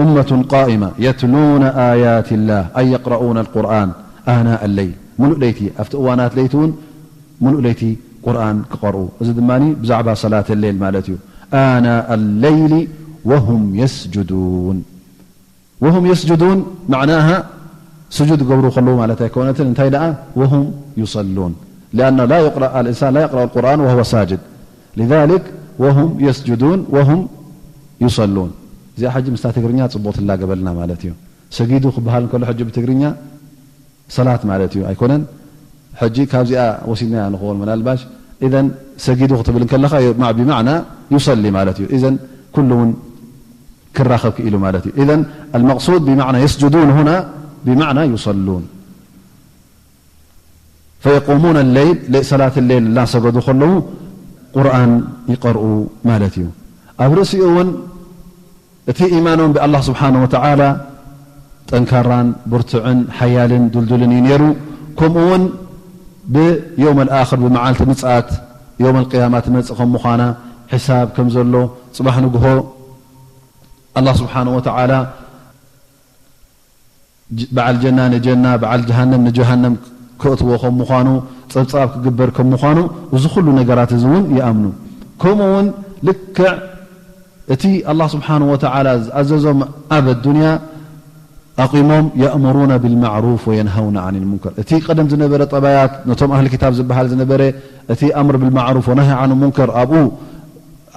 أمة قائمة يتلون آيات الله، أي يقرؤون القرآن آناء الليل، ሙሉእ ለይቲ፣ ኣብቲ እዋናት ለይቲ እውን ሙሉእ ለይቲ ቁርኣን ክቐርኡ። እዚ ድማ ብዛዕባ ሰላት ሌል ማለት እዩ። آناء الليل وهم يسجدون. وهم يسجدون معناها ስጁድ ገብሩ ከለዉ ማለት ኣይኮነትን። እንታይ ደኣ؟ وهم يصلون. لأن لا يقرأ، الإنسان لا يقرأ القرآن وهو ساجد. لذلك وهم يسجدون وهم يصلون. እዚኣ ሕጂ ምስታ ትግርኛ ጽቡቕ ትላገበልና ማለት እዩ። ሰጊዱ ክበሃል እንከሎ ሕጂ ብትግርኛ ሰላት ማለት እዩ ኣይኮነን? ሕጂ ካብዚኣ ወሲድናያ ንኸውን ምናልባሽ። ኢዘን ሰጊዱ ክትብል እንከለኻ ማ-፣ ብማዕና ዩሰሊ ማለት እዩ። ኢዘን ኩሉ እውን ክራኸብ ክኢሉ ማለት እዩ። ኢዘን المقصود بمعنى يسجدون هنا بمعنى يصلون. فيقومون الليل، ሰላት ሌል እናሰገዱ ከለዉ ቁርኣን ይቀርኡ ማለት እዩ። ኣብ ርእሲኡ እውን እቲ ኢማኖም ብኣላህ ስብሓነ ወተዓላ ጠንካራን ብርቱዕን ሓያልን ድልዱልን እዩ ነይሩ። ከምኡ እውን ብየውመል ኣኽር፣ ብመዓልቲ ምጽኣት፣ የውመል ቅያማ ትመጽእ ከም ምዃና፣ ሕሳብ ከም ዘሎ፣ ጽባሕ ንግሆ ኣላህ ስብሓነ ወተዓላ ጅ-፣ በዓል ጀና ንጀና፣ በዓል ጀሃነም ንጀሃነም ከእትዎ ከም ምዃኑ፣ ጸብጻብ ክግበር ከም ምዃኑ፣ እዚ ኩሉ ነገራት እዚ እውን ይኣምኑ። ከምኡ እውን ልክዕ እቲ ኣላህ ስብሓነሁ ወተዓላ ዝኣዘዞም ኣብ ኣዱንያ ኣቂሞም፣ የእምሩነ ብልማዕሩፍ ወየንሃውነ ዓኒል ሙንከር። እቲ ቀደም ዝነበረ ጠባያት፣ ነቶም ኣህሊ ክታብ ዝበሃል ዝነበረ እቲ ኣምር ብልማዕሩፍ ወናሂ ዓን ሙንከር ኣብኡ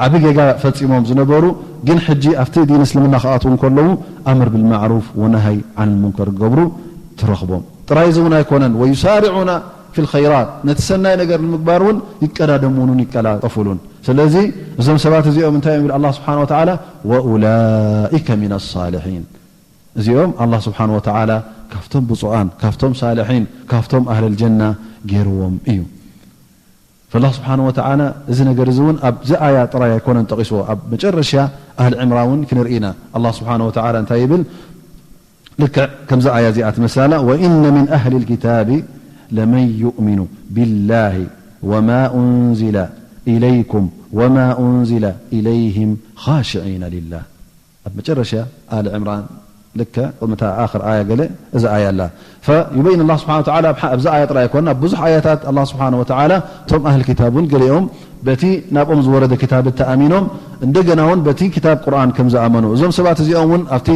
ዓቢ ጌጋ ፈጺሞም ዝነበሩ፣ ግን ሕጂ ኣብቲ ዲን እስልምና ክኣትዉ እንከለዉ ኣምር ብልማዕሩፍ ወናሃይ ዓን ሙንከር ክገብሩ ትረኽቦም። ጥራይ እዚ እውን ኣይኮነን፣ ወዩሳሪዑና ፊል ኸይራት፣ ነቲ ሰናይ ነገር ንምግባር እውን ይቀዳደሙን ይቀላጠፉሉን። ስለዚ እዞም ሰባት እዚኦም እንታይ እዮም ይብል ኣላህ ስብሓነሁ ወተዓላ? ወኡላኢከ ሚነ ሳሊሒን። እዚኦም ኣላህ ስብሓነሁ ወተዓላ ካብቶም ብፁዓን፣ ካብቶም ሳልሒን፣ ካብቶም ኣህለል ጀና ገይርዎም እዩ። ፈላህ ስብሓነሁ ወተዓላ እዚ ነገር እዚ እውን ኣብዚ ኣያ ጥራይ ኣይኮነን ጠቒስዎ፣ ኣብ መጨረሻ ኣህሊ ዕምራን እውን ክንርኢ ኢና። ኣላህ ስብሓነሁ ወተዓላ እንታይ ይብል? ልክዕ ከምዚ ኣያ እዚኣ ትመስላላ፣ ወኢነ ሚን ኣህሊ ልኪታቢ ለመን ዩእሚኑ ቢላሂ ወማ ኡንዚለ ኢለይኩም ወማ ኡንዚለ ኢለይሂም ኻሽዒነ ሊላህ። ኣብ መጨረሻ ኣሊ ዕምራን ልክዕ ቅድሚ እታ ኣኽር ኣያ ገለ እዛ ኣያ ኣላ። ፈዩበይን ኣላህ ስብሓነ ወተዓላ ኣብ ሓ-፣ ኣብዛ ኣያ ጥራይ ኣይኮነን፣ ኣብ ብዙሕ ኣያታት ኣላህ ስብሓነ ወተዓላ እቶም ኣህል ኪታብ እውን ገሊኦም በቲ ናብኦም ዝወረደ ኪታብ ተኣሚኖም እንደገና እውን በቲ ኪታብ ቁርኣን ከም ዝኣመኑ፣ እዞም ሰባት እዚኦም እውን ኣብቲ፣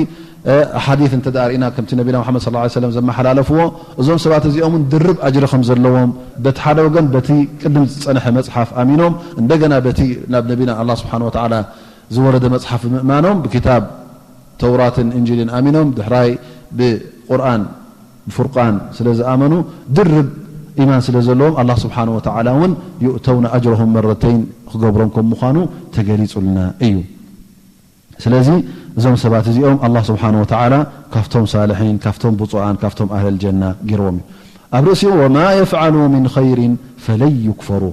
እ፣ ሓዲት እንተ ደኣ ርኢና ከምቲ ነቢና ሙሓመድ ሰለላሁ ዐለይሂ ወሰለም ዘመሓላለፍዎ፣ እዞም ሰባት እዚኦም እውን ድርብ ኣጅሪ ከም ዘለዎም፣ በቲ ሓደ ወገን በቲ ቅድም ዝጸንሐ መጽሓፍ ኣሚኖም እንደገና በቲ ናብ ነቢና ኣላህ ስብሓነ ወተዓላ ዝወረደ መጽሓፍ ብምእማኖም፣ ብኪታብ ተውራትን እንጂልን ኣሚኖም፣ ድሕራይ ብቁርኣን ብፉርቃን ስለ ዝኣመኑ፣ ድርብ ኢማን ስለ ዘለዎም፣ ኣላህ ስብሓነ ወተዓላ እውን ዩእተውነ ኣጅረሁም መረተይን ክገብሮም ከም ምዃኑ ተገሊጹልና እዩ። ስለዚ እዞም ሰባት እዚኦም ኣላህ ስብሓነ ወተዓላ ካብቶም ሳልሒን፣ ካብቶም ብፁዓን፣ ካብቶም ኣህለል ጀና ገይርዎም እዩ። ኣብ ርእሲኡ፣ ወማ የፍዓሉ ሚን ኸይሪን ፈለን ዩክፈሩ።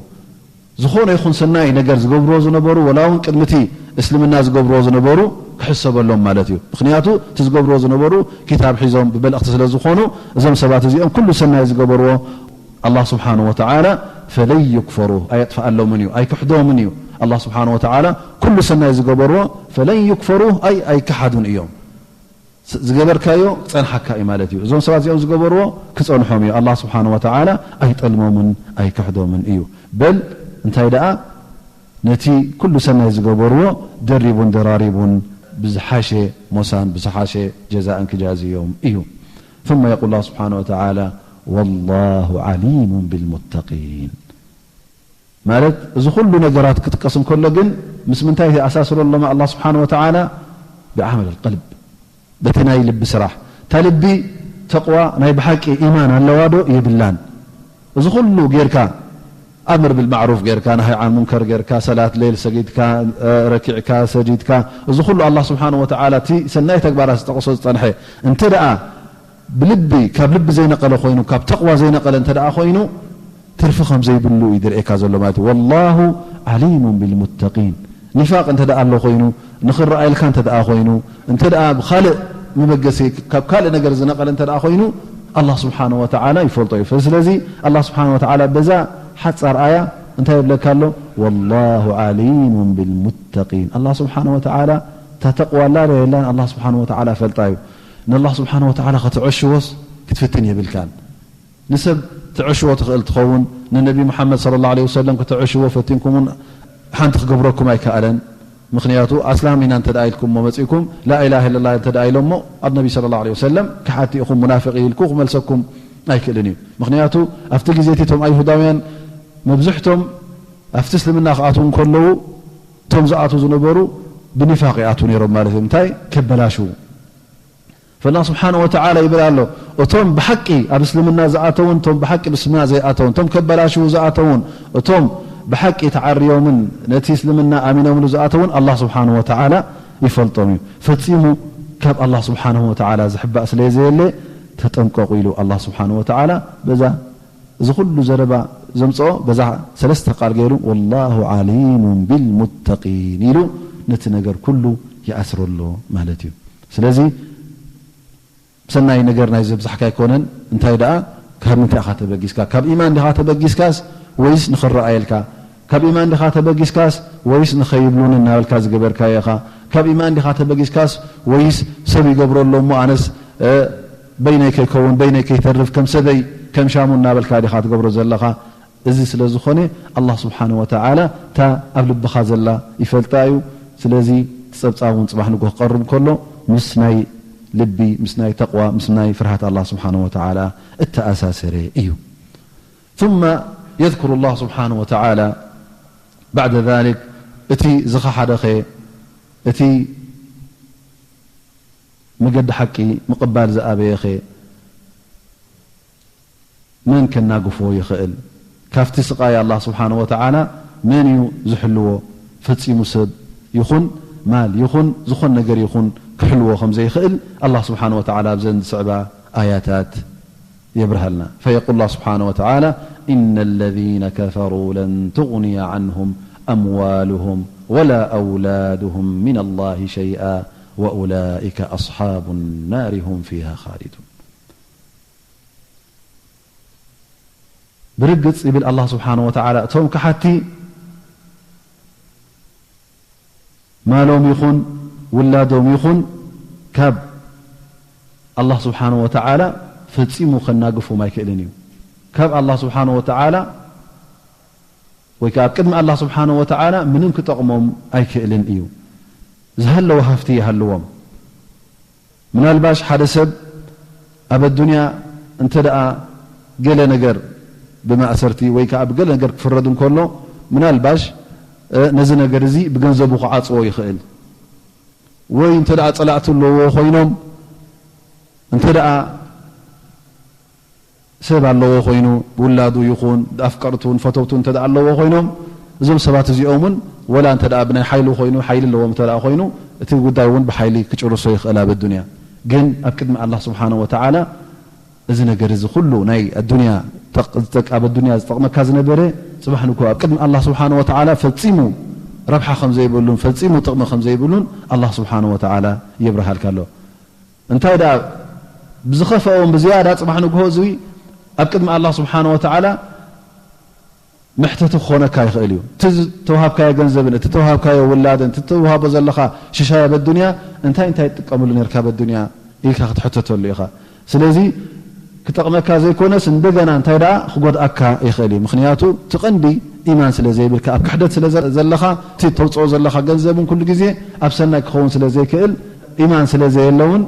ዝኾነ ይኹን ሰናይ ነገር ዝገብርዎ ዝነበሩ፣ ወላ እውን ቅድሚ እቲ እስልምና ዝገብርዎ ዝነበሩ ክሕሰበሎም ማለት እዩ። ምኽንያቱ እቲ ዝገብርዎ ዝነበሩ ኪታብ ሒዞም ብመልእኽቲ ስለ ዝኾኑ፣ እዞም ሰባት እዚኦም ኩሉ ሰናይ ዝገበርዎ ኣላህ ስብሓነሁ ወተዓላ ፈለን ዩክፈሩ፣ ኣየጥፍኣሎምን እዩ፣ ኣይክሕዶምን እዩ። ኣላህ ስብሓነሁ ወተዓላ ኩሉ ሰናይ ዝገበርዎ ፈለን ዩክፈሩ፣ ኣይ ኣይከሓዱን እዮም። ስ-፣ ዝገበርካዮ ክጸንሓካ እዩ ማለት እዩ። እዞም ሰባት እዚኦም ዝገበርዎ ክጸንሖም እዩ። ኣላህ ስብሓነሁ ወተዓላ ኣይጠልሞምን ኣይክሕዶምን እዩ። በል እንታይ ደኣ፣ ነቲ ኩሉ ሰናይ ዝገበርዎ ደሪቡን ደራሪቡን ብዝሓሸ ሞሳን ብዝሓሸ ጀዛእን ክጃዝዮም እዩ። ثم يقول الله سبحانه وتعالى والله عليم بالمتقين። ማለት እዚ ኩሉ ነገራት ክጥቀስ እንከሎ ግን ምስ ምንታይ ኣሳስሮ ኣሎ ኣላህ ስብሓነሁ ወተዓላ? ብዓመል ቀልብ፣ በቲ ናይ ልቢ ስራሕ። እታ ልቢ ተቕዋ ናይ ብሓቂ ኢማን ኣለዋ ዶ? የብላን። እዚ ኩሉ ጌርካ፣ ኣምር ብልማዕሩፍ ጌርካ፣ ናሃይ ዓን ሙንከር ጌርካ፣ ሰላት ሌል ሰጊድካ፣ ረኪዕካ፣ ሰጂድካ፣ እዚ ኩሉ ኣላህ ስብሓነሁ ወተዓላ እቲ ሰናይ ተግባራት ዝጠቕሶ ዝጸንሐ እንተ ደኣ ብልቢ፣ ካብ ልቢ ዘይነቐለ ኮይኑ፣ ካብ ተቕዋ ዘይነቐለ እንተ ደኣ ኮይኑ፣ ትርፊ ከም ዘይብሉ እዩ ዝርእየካ ዘሎ ማለት እዩ። ወላሁ ዓሊሙን ቢልሙተቂን። ኒፋቅ እንተ ደኣ ኣሎ ኮይኑ፣ ንኽረኣየልካ እንተ ደኣ ኮይኑ፣ እንተ ደኣ ብኻልእ መበገሲ፣ ካብ ካልእ ነገር ዝነቐለ እንተ ደኣ ኮይኑ፣ ኣላህ ስብሓነሁ ወተዓላ ይፈልጦ እዩ። ስለዚ ኣላህ ስብሓነሁ ወተዓላ በዛ ሓጻር ኣያ እንታይ ይብለካ ኣሎ? ወላሁ ዓሊሙን ቢልሙተቂን። ኣላህ ስብሓነሁ ወተዓላ እታ ተቕዋ ኣላ ዶ የላን ኣላህ ስብሓን ወተዓላ ፈልጣ እዩ። ንኣላህ ስብሓን ወተዓላ ከተዐሽዎስ ክትፍትን የብልካን። ንሰብ ትዕሽዎ ትኽእል ትኸውን፣ ንነቢ ሙሓመድ ሰለላሁ ዐለይሂ ወሰለም ከተዕሽዎ ፈቲንኩምን ሓንቲ ክገብረኩም ኣይከኣለን። ምኽንያቱ ኣስላም ኢና እንተ ደኣ ኢልኩሞ መጺእኩም ላኢላሃ ኢለላህ እንተ ደኣ ኢሎሞ ኣብ ነቢ ሰለላሁ ዐለይሂ ወሰለም ከሓድቲ ኢኹም ሙናፍቕ ኢልኩ ክመልሰኩም ኣይክእልን እዩ። ምኽንያቱ ኣብቲ ግዜ እቲ እቶም ኣይሁዳውያን መብዝሕቶም ኣብቲ እስልምና ክኣትዉ እንከለዉ እቶም ዝኣትዉ ዝነበሩ ብኒፋቕ ይኣትዉ ነይሮም ማለት እዩ። እንታይ? ከበላሽዉ። ፈላ ስብሓነ ወተዓላ ይብል ኣሎ፣ እቶም ብሓቂ ኣብ እስልምና ዝኣተውን እቶም ብሓቂ ብስምና ዘይኣተውን፣ እቶም ከበላሽዉ ዝኣተውን እቶም ብሓቂ ተዓርዮምን ነቲ እስልምና ኣሚኖምሉ ዝኣተውን ኣላህ ስብሓነ ወተዓላ ይፈልጦም እዩ። ፈጺሙ ካብ ኣላህ ስብሓነ ወተዓላ ዝሕባእ ስለ ዘየለ ተጠንቀቑ ኢሉ ኣላህ ስብሓነ ወተዓላ በዛ እዚ ኩሉ ዘረባ ዘምጽኦ በዛ ሰለስተ ቃል ገይሩ ወላሁ ዓሊሙን ቢልሙተቂን ኢሉ ነቲ ነገር ኩሉ ይኣስረሎ ማለት እዩ። ስለዚ ሰናይ ነገር ናይ ዘብዛሕካ ኣይኮነን። እንታይ ደኣ ካብ ምንታይ ኢኻ ተበጊስካ? ካብ ኢማን ዲኻ ተበጊስካስ ወይስ ንኽረኣየልካ? ካብ ኢማን ዲኻ ተበጊስካስ ወይስ ንኸይብሉኒ እናበልካ ዝገበርካዮ ኢኻ? ካብ ኢማን ዲኻ ተበጊስካስ ወይስ ሰብ ይገብሮ ኣሎ እሞ ኣነስ እ፣ በይነይ ከይከውን በይነይ ከይተርፍ ከም ሰበይ ከም ሻሙ እናበልካ ዲኻ ትገብሮ ዘለኻ? እዚ ስለ ዝኾነ ኣላህ ስብሓነ ወተዓላ እታ ኣብ ልብኻ ዘላ ይፈልጣ እዩ። ስለዚ እቲ ጸብጻብ እውን ጽባሕ ንግሆ ክቐርብ ከሎ ምስ ናይ ልቢ፣ ምስ ናይ ተቕዋ፣ ምስ ናይ ፍርሃት ኣላህ ስብሓነ ወተዓላ እተኣሳሰረ እዩ። ثم يذكر الله سبحانه وتعالى بعد ذلك، እቲ ዝኸሓደኸ፣ እቲ መገዲ ሓቂ ምቕባል ዝኣበየኸ መን ከናግፎ ይኽእል? ካብቲ ስቓይ ኣላህ ስብሓነ ወተዓላ መን እዩ ዝሕልዎ? ፈጺሙ ሰብ ይኹን ማል ይኹን ዝኾን ነገር ይኹን ክሕልዎ ከም ዘይኽእል ኣላህ ስብሓነ ወተዓላ ኣብዘን ዝስዕባ ኣያታት የብርሃልና። فيقول الله سبحانه وتعالى: إن الذين كفروا لن تغني عنهم أموالهم ولا أولادهم من الله شيئا وأولئك أصحاب النار هم فيها خالدون. ብርግጽ ይብል ኣላህ ስብሓነ ወተዓላ፣ እቶም ከሓቲ ማሎም ይኹን ውላዶም ይኹን ካብ ኣላህ ስብሓነ ወተዓላ ፈጺሙ ከናግፎም ኣይክእልን እዩ። ካብ ኣላህ ስብሓነ ወተዓላ ወይ ከኣ ኣብ ቅድሚ ኣላህ ስብሓነ ወተዓላ ምንም ክጠቕሞም ኣይክእልን እዩ። ዝሃለወ ሃፍቲ ይሃልዎም። ምናልባሽ ሓደ ሰብ ኣብ ኣዱንያ እንተ ደኣ ገለ ነገር ብማእሰርቲ ወይ ከኣ ብገለ ነገር ክፍረድ እንከሎ፣ ምናልባሽ፣ እ፣ ነዚ ነገር እዚ ብገንዘቡ ክዓጽዎ ይኽእል። ወይ እንተ ደኣ ጸላእቲ ኣለዎ ኮይኖም፣ እንተ ደኣ ሰብ ኣለዎ ኮይኑ፣ ብውላዱ ይኹን፣ ኣፍቀርቱን ፈተውቱን እንተ ደኣ ኣለዎ ኮይኖም፣ እዞም ሰባት እዚኦም እውን ወላ እንተ ደኣ ብናይ ሓይሉ ኮይኑ፣ ሓይሊ ኣለዎም እንተ ደኣ ኮይኑ፣ እቲ ጉዳይ እውን ብሓይሊ ክጭርሶ ይኽእል ኣብ ኣዱንያ። ግን ኣብ ቅድሚ ኣላህ ስብሓነሁ ወተዓላ እዚ ነገር እዚ ኩሉ ናይ ኣዱንያ ጠቅ-፣ ዝጠቅ-፣ ኣብ ኣዱንያ ዝጠቕመካ ዝነበረ፣ ጽባሕ ንግሆ ኣብ ቅድሚ ኣላህ ስብሓነሁ ወተዓላ ፈጺሙ ረብሓ ከም ዘይብሉን ፈጺሙ ጥቕሚ ከም ዘይብሉን ኣላህ ስብሓነሁ ወተዓላ የብርሃልካ ኣሎ። እንታይ ደኣ ብዝኸፍኦን ብዝያዳ ጽባሕ ንግሆ እዚ ኣብ ቅድሚ ኣላህ ስብሓነሁ ወተዓላ መሕተቲ ክኾነካ ይኽእል እዩ። እቲ ዝተውሃብካዮ ገንዘብን እቲ ዝተውሃብካዮ ውላድን እቲ እተውሃቦ ዘለኻ ሽሻይ ኣብ ኣዱንያ እንታይ እንታይ ትጥቀመሉ ነርካ ኣብ ኣዱንያ ኢልካ ክትሕተተሉ ኢኻ። ስለዚ ክጠቕመካ ዘይኮነስ እንደገና እንታይ ደኣ ክጎድኣካ ይኽእል እዩ። ምኽንያቱ እቲ ቀንዲ ኢማን ስለ ዘይብልካ፣ ኣብ ክሕደት ስለ ዘ-፣ ዘለኻ፣ እቲ ተውጽኦ ዘለኻ ገንዘብን ኩሉ ግዜ ኣብ ሰናይ ክኸውን ስለ ዘይክእል፣ ኢማን ስለ ዘየለውን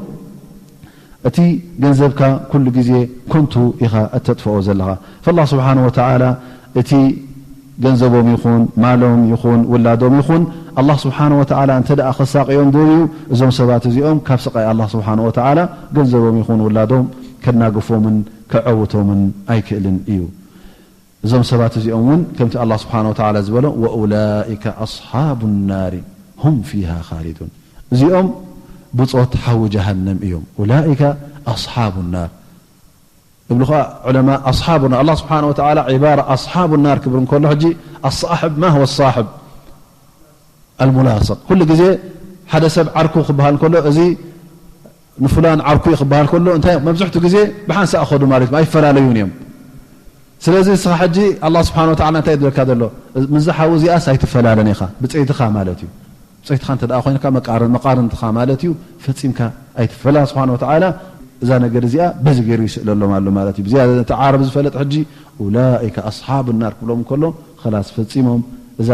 እቲ ገንዘብካ ኩሉ ግዜ ከንቱ ኢኻ እተጥፍኦ ዘለኻ። ፈላህ ስብሓነ ወተዓላ እቲ ገንዘቦም ይኹን ማሎም ይኹን ውላዶም ይኹን ኣላህ ስብሓነ ወተዓላ እንተ ደኣ ከሳቕዮም ደልዩ፣ እዞም ሰባት እዚኦም ካብ ስቓይ ኣላህ ስብሓነ ወተዓላ ገንዘቦም ይኹን ውላዶም ከናግፎምን ከዐውቶምን ኣይክእልን እዩ። እዞም ሰባት እዚኦም እውን ከምቲ ኣላህ ስብሓነ ወተዓላ ዝበሎ፣ ወኡላኢከ ኣስሓቡ ናሪ ሁም ፊሃ ኻሊዱን፣ እዚኦም ብጾት ሓዊ ጀሃነም እዮም። ኡላኢከ ኣስሓቡ ናር እብሉ ኸዓ ዑለማ፣ ኣስሓቡ ናር፣ ኣላህ ስብሓነ ወተዓላ ዒባራ ኣስሓቡ ናር ክብል እንከሎ፣ ሕጂ ኣሳሕብ ማ ሁወ ሳሕብ ኣልሙላሰቕ፣ ኩሉ ግዜ ሓደ ሰብ ዓርኩ ክበሃል እንከሎ፣ እዚ ንፉላን ዓርኩ እዩ ክበሃል ከሎ፣ እንታይ መብዝሕቱ ግዜ ብሓንሳእ ኸዱ ማለት እዩ፣ ኣይፈላለዩን እዮም። ስለዚ ንስኻ ሕጂ ኣላህ ስብሓነ ወተዓላ እንታይ ይብለካ ዘሎ? ምዛ ሓዊ እዚኣስ ኣይትፈላለን ኢኻ፣ ብጸይትኻ ማለት እዩ። ብጸይትኻ እንተ ደኣ ኮይንካ መቃርን-፣ መቃርንትኻ ማለት እዩ፣ ፈጺምካ ኣይትፈላ። ስብሓን ወተዓላ እዛ ነገር እዚኣ በዚ ገይሩ ይስእለሎም ኣሎ ማለት እዩ። ብዝያዳ ነቲ ዓረብ ዝፈለጥ ሕጂ ኡላኢከ ኣስሓቡ ናር ክብሎም እንከሎ፣ ኸላስ ፈጺሞም እዛ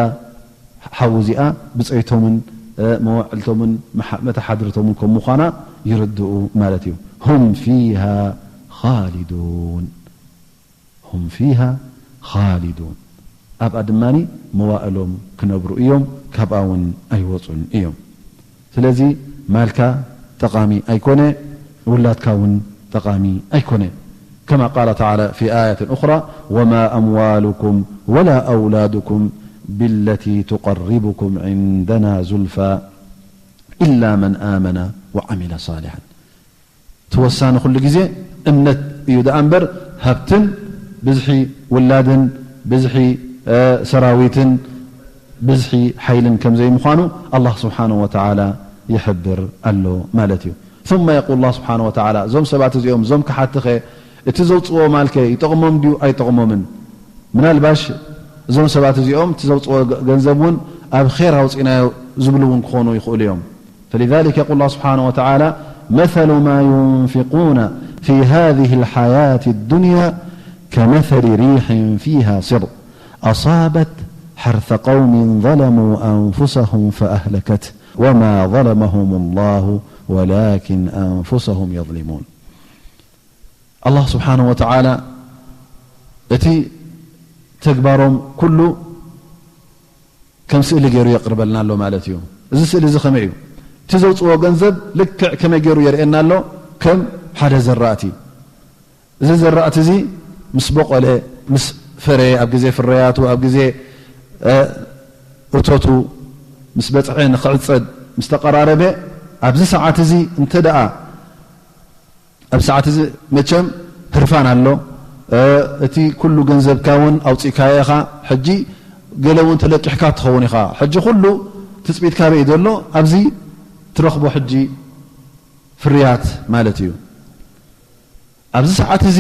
ሓዊ እዚኣ ብጸይቶምን፣ እ፣ መዋዕልቶምን መሓ-፣ መተሓድርቶምን ከም ምዃና ይርድኡ ማለት እዩ። ሁም ፊሃ ኻሊዱን። ሁም ፊሃ ኻሊዱን። ኣብኣ ድማኒ መዋእሎም ክነብሩ እዮም፣ ካብኣ እውን ኣይወጹን እዮም። ስለዚ ማልካ ጠቓሚ ኣይኮነ፣ ውላድካ እውን ጠቓሚ ኣይኮነ። كما قال تعالى في آية أخرى: وما أموالكم ولا أولادكم بالتي تقربكم عندنا زلفى إلا من آمن وعمل صالحا. እቲ ወሳኒ ኩሉ ግዜ እምነት እዩ ደኣ እምበር፣ ሃብትን ብዝሒ ውላድን ብዝሒ፣ እ፣ ሰራዊትን ብዝሒ ሓይልን ከም ዘይምዃኑ ኣላህ ስብሓነሁ ወተዓላ ይሕብር ኣሎ ማለት እዩ። ثم يقول الله سبحانه وتعالى، እዞም ሰባት እዚኦም፣ እዞም ከሓትኸ፣ እቲ ዘውፅዎ ማልከ ይጠቕሞም ድዩ ኣይጠቕሞምን? ምናልባሽ እዞም ሰባት እዚኦም እቲ ዘውፅዎ ገ-፣ ገንዘብ እውን ኣብ ኼር ኣውፂእናዮ ዝብሉ እውን ክኾኑ ይኽእሉ እዮም። فلذلك يقول الله سبحانه وتعالى: مثل ما ينفقون في هذه الحياة الدنيا كمثل ريح فيها صر أصابت حرث قوم ظلموا أنفسهم فأهلكته وما ظلمهم الله ولكن أنفسهم يظلمون. ኣላህ ስብሓነሁ ወተዓላ እቲ ተግባሮም ኩሉ ከም ስእሊ ገይሩ የቕርበልና ኣሎ ማለት እዩ። እዚ ስእሊ እዚ ከመይ እዩ? እቲ ዘውፅዎ ገንዘብ ልክዕ ከመይ ገይሩ የርእየና ኣሎ? ከም ሓደ ዘራእቲ። እዚ ዘራእቲ እዚ ምስ ቦቖለ፣ ምስ ፈረየ፣ ኣብ ግዜ ፍረያቱ፣ ኣብ ግዜ፣ እ፣ እቶቱ ምስ በጽሐ፣ ንኽዕጸድ ምስ ተቐራረበ፣ ኣብዚ ሰዓት እዚ እንተ ደኣ ኣብ ሰዓት እዚ መቸም ህርፋን ኣሎ። እ፣ እቲ ኩሉ ገንዘብካ እውን ኣውጺእካዮ ኢኻ። ሕጂ ገለ እውን ተለቂሕካ ትኸውን ኢኻ። ሕጂ ኩሉ ትጽቢት ካበይ ዘሎ? ኣብዚ ትረኽቦ ሕጂ ፍርያት ማለት እዩ። ኣብዚ ሰዓት እዚ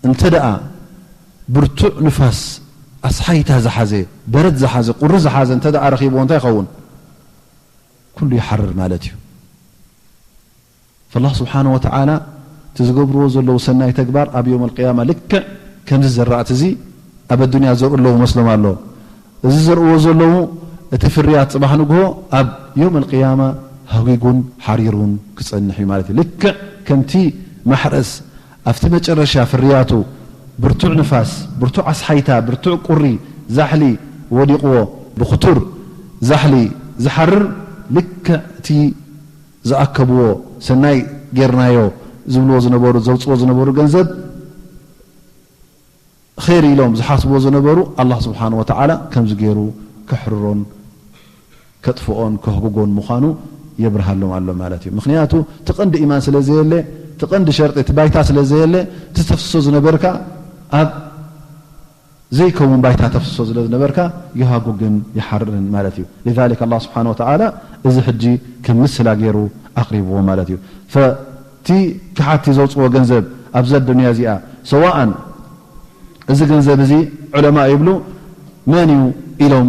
እንተ ደኣ ብርቱዕ ንፋስ ኣስሓይታ ዝሓዘ፣ በረድ ዝሓዘ፣ ቁሪ ዝሓዘ እንተ ደኣ ረኺብዎ እንታይ ይኸውን? ኩሉ ይሓርር ማለት እዩ። ፈላህ ስብሓነ ወተዓላ እቲ ዝገብርዎ ዘለዉ ሰናይ ተግባር ኣብ ዮም ኣልቅያማ ልክዕ ከምዚ ዘራእቲ እዚ ኣብ ኣዱንያ ዘርኡ ኣለዉ መስሎም ኣሎ። እዚ ዘርእዎ ዘለዉ እቲ ፍርያት ጽባሕ ንግሆ ኣብ ዮም ኣልቅያማ ሃጒጉን ሓሪሩን ክጸንሕ እዩ ማለት እዩ። ልክዕ ከምቲ ማሕረስ ኣብቲ መጨረሻ ፍርያቱ ብርቱዕ ንፋስ፣ ብርቱዕ ኣስሓይታ፣ ብርቱዕ ቁሪ ዛሕሊ ወዲቕዎ፣ ብክቱር ዛሕሊ ዝሓርር ልክዕ እቲ ዝኣከብዎ ሰናይ ጌርናዮ ዝብልዎ ዝነበሩ፣ ዘውፅዎ ዝነበሩ ገንዘብ ኸይር ኢሎም ዝሓስብዎ ዝነበሩ ኣላህ ስብሓን ወተዓላ ከምዚ ገይሩ ከሕርሮን ከጥፍኦን ከህጉጎን ምዃኑ የብርሃሎም ኣሎ ማለት እዩ። ምኽንያቱ እቲ ቐንዲ ኢማን ስለ ዘየለ፣ እቲ ቐንዲ ሸርጢ፣ እቲ ባይታ ስለ ዘየለ፣ እቲ ተፍስሶ ዝነበርካ ኣብ ዘይከውን ባይታ ተፍስሶ ስለ ዝነበርካ ይሃጉግን ይሓርርን ማለት እዩ። لذلك ኣላህ ስብሓን ወተዓላ እዚ ሕጂ ከም ምስላ ገይሩ ኣቕሪብዎ ማለት እዩ። ፈቲ ክሓቲ ዘውፅዎ ገንዘብ ኣብዚ ኣዱንያ እዚኣ ሰዋእን እዚ ገንዘብ እዚ ዑለማ ይብሉ መን እዩ ኢሎም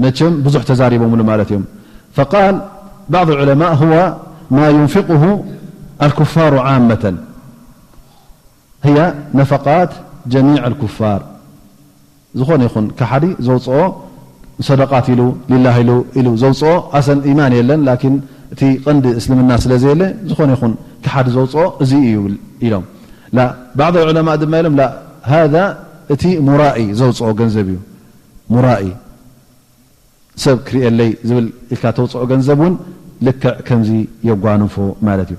መቸም ብዙሕ ተዛሪቦምሉ ማለት እዮም። فقال بعض العلماء هو ما ينفقه الكفار عامة هي نفقات جميع الكفار ዝኾነ ይኹን ከሓዲ ዘውፅኦ ሰደቃት ኢሉ ሊላህ ኢሉ ኢሉ ዘውፅኦ ኣሰን ኢማን የለን ላኪን እቲ ቀንዲ እስልምና ስለ ዘየለ ዝኾነ ይኹን ከሓዲ ዘውፅኦ እዚ እዩ ይብል ኢሎም። لا بعض العلماء ድማ ኢሎም لا هذا እቲ ሙራኢ ዘውፅኦ ገንዘብ እዩ። ሙራኢ ሰብ ክርእየለይ ዝብል ኢልካ ተውፅኦ ገንዘብ እውን ልክዕ ከምዚ የጓንፎ ማለት እዩ።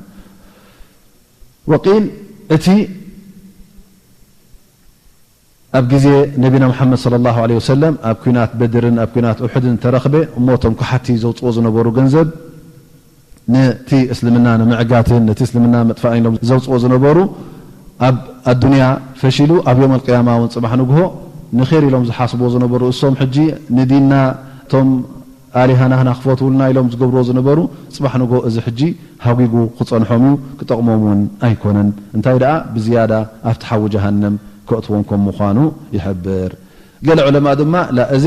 وقيل እቲ ኣብ ግዜ ነቢና ሙሓመድ صلى الله عليه وسلم ኣብ ኲናት በድርን ኣብ ኲናት ኡሕድን ተረኽበ እሞ እቶም ከሓቲ ዘውፅኦ ዝነበሩ ገንዘብ ነቲ እስልምና ንምዕጋትን ነቲ እስልምና ምጥፋእን ኢሎም ዘውፅኦ ዝነበሩ ኣብ ኣዱንያ ፈሺሉ ኣብ ዮም ኣልቅያማ እውን ፅባሕ ንግሆ ንኼር ኢሎም ዝሓስብዎ ዝነበሩ እሶም ሕጂ ንዲንና እቶም ኣሊሃ ናህና ክፈትውልና ኢሎም ዝገብርዎ ዝነበሩ ጽባሕ ንግሆ እዚ ሕጂ ሃጒጉ ክጸንሖም እዩ፣ ክጠቕሞም እውን ኣይኮነን። እንታይ ደኣ ብዝያዳ ኣብቲ ሓዊ ጀሃነም ከእትዎም ከም ምዃኑ ይሕብር። ገለ ዑለማ ድማ ላ እዚ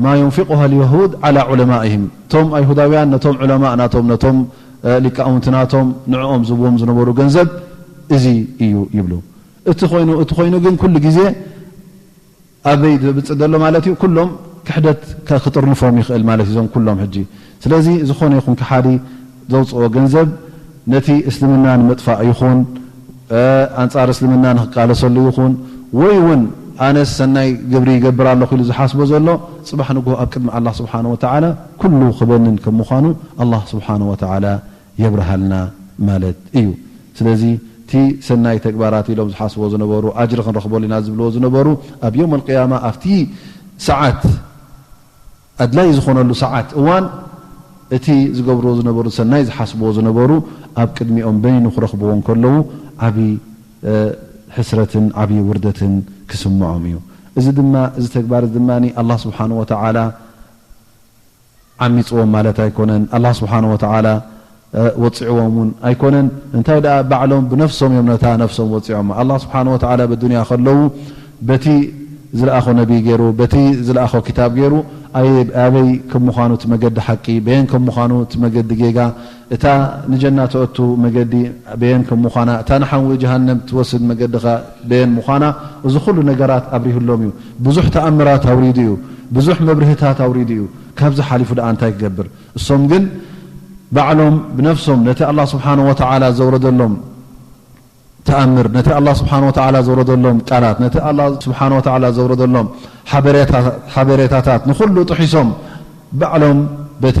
ما ينفقها اليهود على علمائهم، እቶም ኣይሁዳውያን ነቶም ዑለማእ ናቶም፣ ነቶም ሊቃውንቲ ናቶም፣ ንዕኦም ዝብዎም ዝነበሩ ገንዘብ እዚ እዩ ይብሉ። እቲ ኮይኑ እቲ ኮይኑ ግን ኩሉ ግዜ ኣበይ ዝብጽእ ዘሎ ማለት እዩ? ኩሎም ክሕደት ክጥርንፎም ይኽእል ማለት እዩ፣ እዞም ኩሎም ሕጂ። ስለዚ ዝኾነ ይኹን ከሓዲ ዘውፅኦ ገንዘብ ነቲ እስልምና ንምጥፋእ ይኹን ኣንጻር እስልምና ንክቃለሰሉ ይኹን፣ ወይ እውን ኣነስ ሰናይ ግብሪ ይገብር ኣለኹ ኢሉ ዝሓስቦ ዘሎ፣ ጽባሕ ንግሆ ኣብ ቅድሚ ኣላህ ስብሓነ ወተዓላ ኩሉ ክበንን ከም ምዃኑ ኣላህ ስብሓነ ወተዓላ የብርሃልና ማለት እዩ። ስለዚ እቲ ሰናይ ተግባራት ኢሎም ዝሓስብዎ ዝነበሩ፣ ኣጅሪ ክንረኽበሉ ኢና ዝብልዎ ዝነበሩ፣ ኣብ የውም ኣልቅያማ ኣብቲ ሰዓት ኣድላይ ዝኾነሉ ሰዓት እዋን፣ እቲ ዝገብርዎ ዝነበሩ ሰናይ ዝሓስብዎ ዝነበሩ ኣብ ቅድሚኦም በይኑ ክረኽብዎ እንከለዉ ዓቢ ሕስረትን ዓቢ ውርደትን ክስምዖም እዩ። እዚ ድማ፣ እዚ ተግባር ድማ ኣላህ ስብሓነ ወተዓላ ዓሚጽዎም ማለት ኣይኮነን። ኣላህ ስብሓነ ወተዓላ ወጺዕዎም እውን ኣይኮነን። እንታይ ደኣ ባዕሎም ብነፍሶም እዮም ነታ ነፍሶም ወጺዖም። ኣላህ ስብሓነ ወተዓላ ብዱንያ ከለዉ በቲ ዝለኣኾ ነቢይ ገይሩ፣ በቲ ዝለኣኾ ክታብ ገይሩ፣ ኣየ-፣ ኣበይ ከም ምዃኑ እቲ መገዲ ሓቂ፣ በየን ከም ምዃኑ እቲ መገዲ ጌጋ፣ እታ ንጀና ተእቱ መገዲ በየን ከም ምዃና፣ እታ ንሓዊ ጀሃነም ትወስድ መገዲ ኸ በየን ምዃና፣ እዚ ኩሉ ነገራት ኣብሪሁሎም እዩ። ብዙሕ ተኣምራት ኣውሪዱ እዩ። ብዙሕ መብርህታት ኣውሪዱ እዩ። ካብዚ ሓሊፉ ደኣ እንታይ ክገብር? እሶም ግን ባዕሎም ብነፍሶም ነቲ ኣላህ ስብሓነ ወተዓላ ዘውረደሎም ተኣምር፣ ነቲ ኣላህ ስብሓነ ወተዓላ ዘውረደሎም ቃላት፣ ነቲ ኣላህ ስብሓነ ወተዓላ ዘውረደሎም ሓበሬታ-፣ ሓበሬታታት ንኹሉ ጥሒሶም ባዕሎም በቲ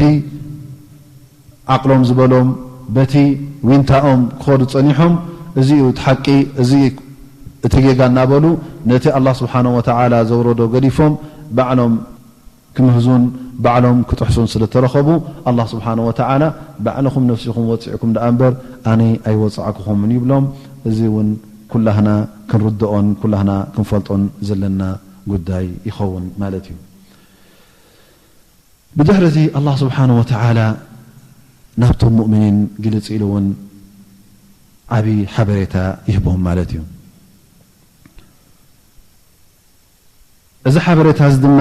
ዓቕሎም ዝበሎም በቲ ዊንታኦም ክኸዱ ጸኒሖም፣ እዚ እዩ እቲ ሓቂ፣ እዚ እቲ ጌጋ እናበሉ ነቲ ኣላህ ስብሓነ ወተዓላ ዘውረዶ ገዲፎም ባዕሎም ክምህዙን ባዕሎም ክጥሕሱን ስለ ተረኸቡ፣ ኣላህ ስብሓነ ወተዓላ ባዕልኹም ነፍሲኹም ወጺዕኩም ደኣ እምበር ኣነ ኣይወጻዕኩኹምን ይብሎም። እዚ እውን ኩላህና ክንርድኦን ኩላህና ክንፈልጦን ዘለና ጉዳይ ይኸውን ማለት እዩ። ብድሕሪ እዚ ኣላህ ስብሓነ ወተዓላ ናብቶም ሙእሚኒን ግልጽ ኢሉ እውን ዓቢ ሓበሬታ ይህቦም ማለት እዩ። እዚ ሓበሬታ እዚ ድማ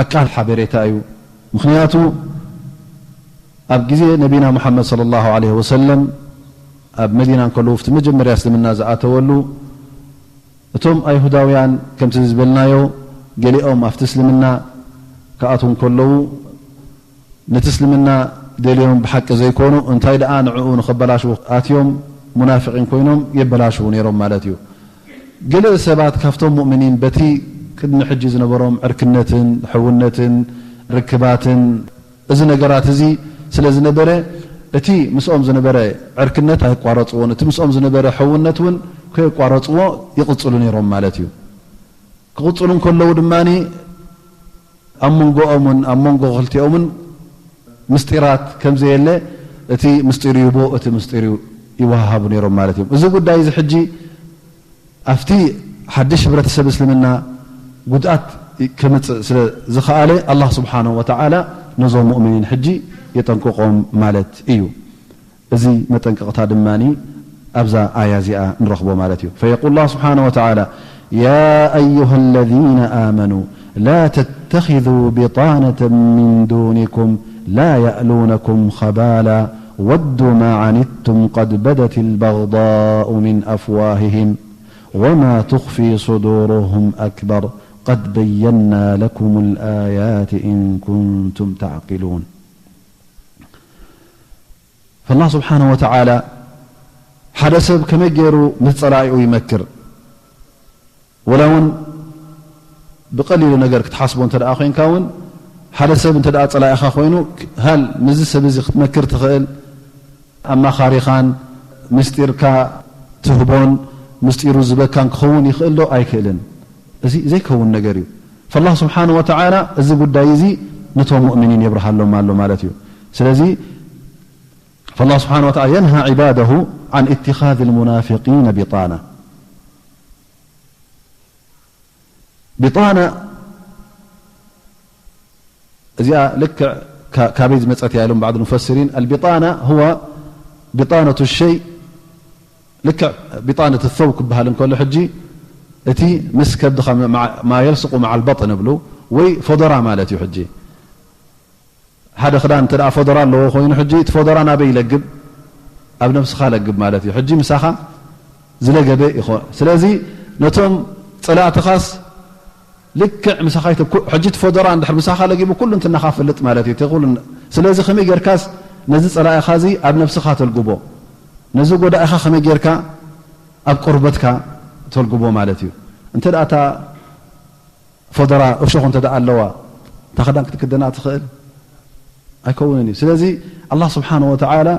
ዓቃል ሓበሬታ እዩ። ምኽንያቱ ኣብ ግዜ ነቢና ሙሓመድ ሰለላሁ ዐለይሂ ወሰለም ኣብ መዲና እንከለዉ፣ ኣብቲ መጀመርያ እስልምና ዝኣተወሉ፣ እቶም ኣይሁዳውያን ከምቲ ዝበልናዮ፣ ገሊኦም ኣብቲ እስልምና ክኣትዉ እንከለዉ፣ ነቲ እስልምና ደልዮም ብሓቂ ዘይኮኑ፣ እንታይ ደኣ ንዕኡ ንኸበላሽዉ ኣትዮም፣ ሙናፊቒን ኮይኖም የበላሽዉ ነይሮም ማለት እዩ። ገለ ሰባት ካብቶም ሙእሚኒን በቲ ቅድሚ ሕጂ ዝነበሮም ዕርክነትን ሕውነትን ርክባትን፣ እዚ ነገራት እዚ ስለ ዝነበረ፣ እቲ ምስኦም ዝነበረ ዕርክነት ኣየቋረጽዎን፣ እቲ ምስኦም ዝነበረ ሕውነት እውን ከየቋረጽዎ ይቕጽሉ ነይሮም ማለት እዩ። ክቕጽሉ እንከለዉ ድማ ኣብ መንጎኦምን ኣብ መንጎ ክልቲኦምን ምስጢራት ከም ዘየለ፣ እቲ ምስጢር ይህቦ፣ እቲ ምስጢር ይወሃሃቡ ነይሮም ማለት እዮም። እዚ ጉዳይ እዚ ሕጂ ኣብቲ ሓድሽ ሕብረተሰብ እስልምና ጉድኣት ከምጽእ ስለ ዝኸኣለ፣ ኣላህ ስብሓነሁ ወተዓላ ነዞም ሙእሚኒን ሕጂ የጠንቅቖም ማለት እዩ። እዚ መጠንቀቕታ ድማ ኣብዛ ኣያ እዚኣ ንረኽቦ ማለት እዩ። فيقول الله سبحانه وتعالى: يا أيها الذين آمنوا لا تتخذوا بطانة من دونكم لا يألونكم خبالا ودوا ما عنتم قد بدت البغضاء من أفواههم وما تخفي صدورهم أكبر قد بينا لكم الآيات إن كنتم تعقلون. ፈላህ ስብሓነ ወተዓላ ሓደ ሰብ ከመይ ገይሩ ምስ ጸላኢኡ ይመክር? ወላ እውን ብቐሊሉ ነገር ክትሓስቦ እንተ ደኣ ኮይንካ እውን፣ ሓደ ሰብ እንተ ደኣ ጸላኢኻ ኮይኑ፣ ሃል ምስዚ ሰብ እዚ ክትመክር ትኽእል? ኣማኻሪኻን ምስጢርካ ትህቦን ምስጢሩ ዝበካን ክኸውን ይኽእል ዶ? ኣይክእልን። እዚ ዘይከውን ነገር እዩ። ፈላህ ስብሓነ ወተዓላ እዚ ጉዳይ እዚ ነቶም ሙእሚኒን የብርሃሎም ኣሎ ማለት እዩ። ስለዚ ፈላህ ስብሓነ ወተዓላ የንሃ ዒባደሁ ዓን ኢትኻዝ ልሙናፊቂነ ቢጣና። ቢጣና እዚኣ ልክዕ ካ-፣ ካበይ ዝመጸት እያ ኢሎም ባዕድ ሙፈሲሪን፣ ኣልቢጣና ሁወ ቢጣነቱ ሸይ፣ ልክዕ ቢጣነት ሰው ክበሃል እንከሎ ሕጂ እቲ ምስ ከብድኻ ማ የልስቑ መዓል በጥን እብሉ ወይ ፎደራ ማለት እዩ። ሕጂ ሓደ ክዳን እንተ ደኣ ፎደራ ኣለዎ ኮይኑ ሕጂ እቲ ፎደራ ናበይ ይለግብ? ኣብ ነብስኻ ለግብ ማለት እዩ። ሕጂ ምሳኻ ዝለገበ ይኾ ስለዚ ነቶም ጸላእትኻስ ልክዕ ምሳኻ ይተኩ ሕጂ እቲ ፎደራ እንድሕር ምሳኻ ለጊቡ ኩሉ እንትናኻ ፈልጥ ማለት እዩ። እቲ ኩሉ ስለዚ ከመይ ጌርካስ ነዚ ጸላኢኻ እዚ ኣብ ነብስኻ ተልግቦ ነዚ ጎዳኢኻ ከመይ ጌርካ ኣብ ቆርበትካ ተልግቦ ማለት እዩ። እንተ ደኣ እታ ፈደራ እሾኽ እንተ ደኣ ኣለዋ እታ ክዳን ክትክደና ትኽእል ኣይከውንን እዩ። ስለዚ ኣላህ ስብሓነ ወተዓላ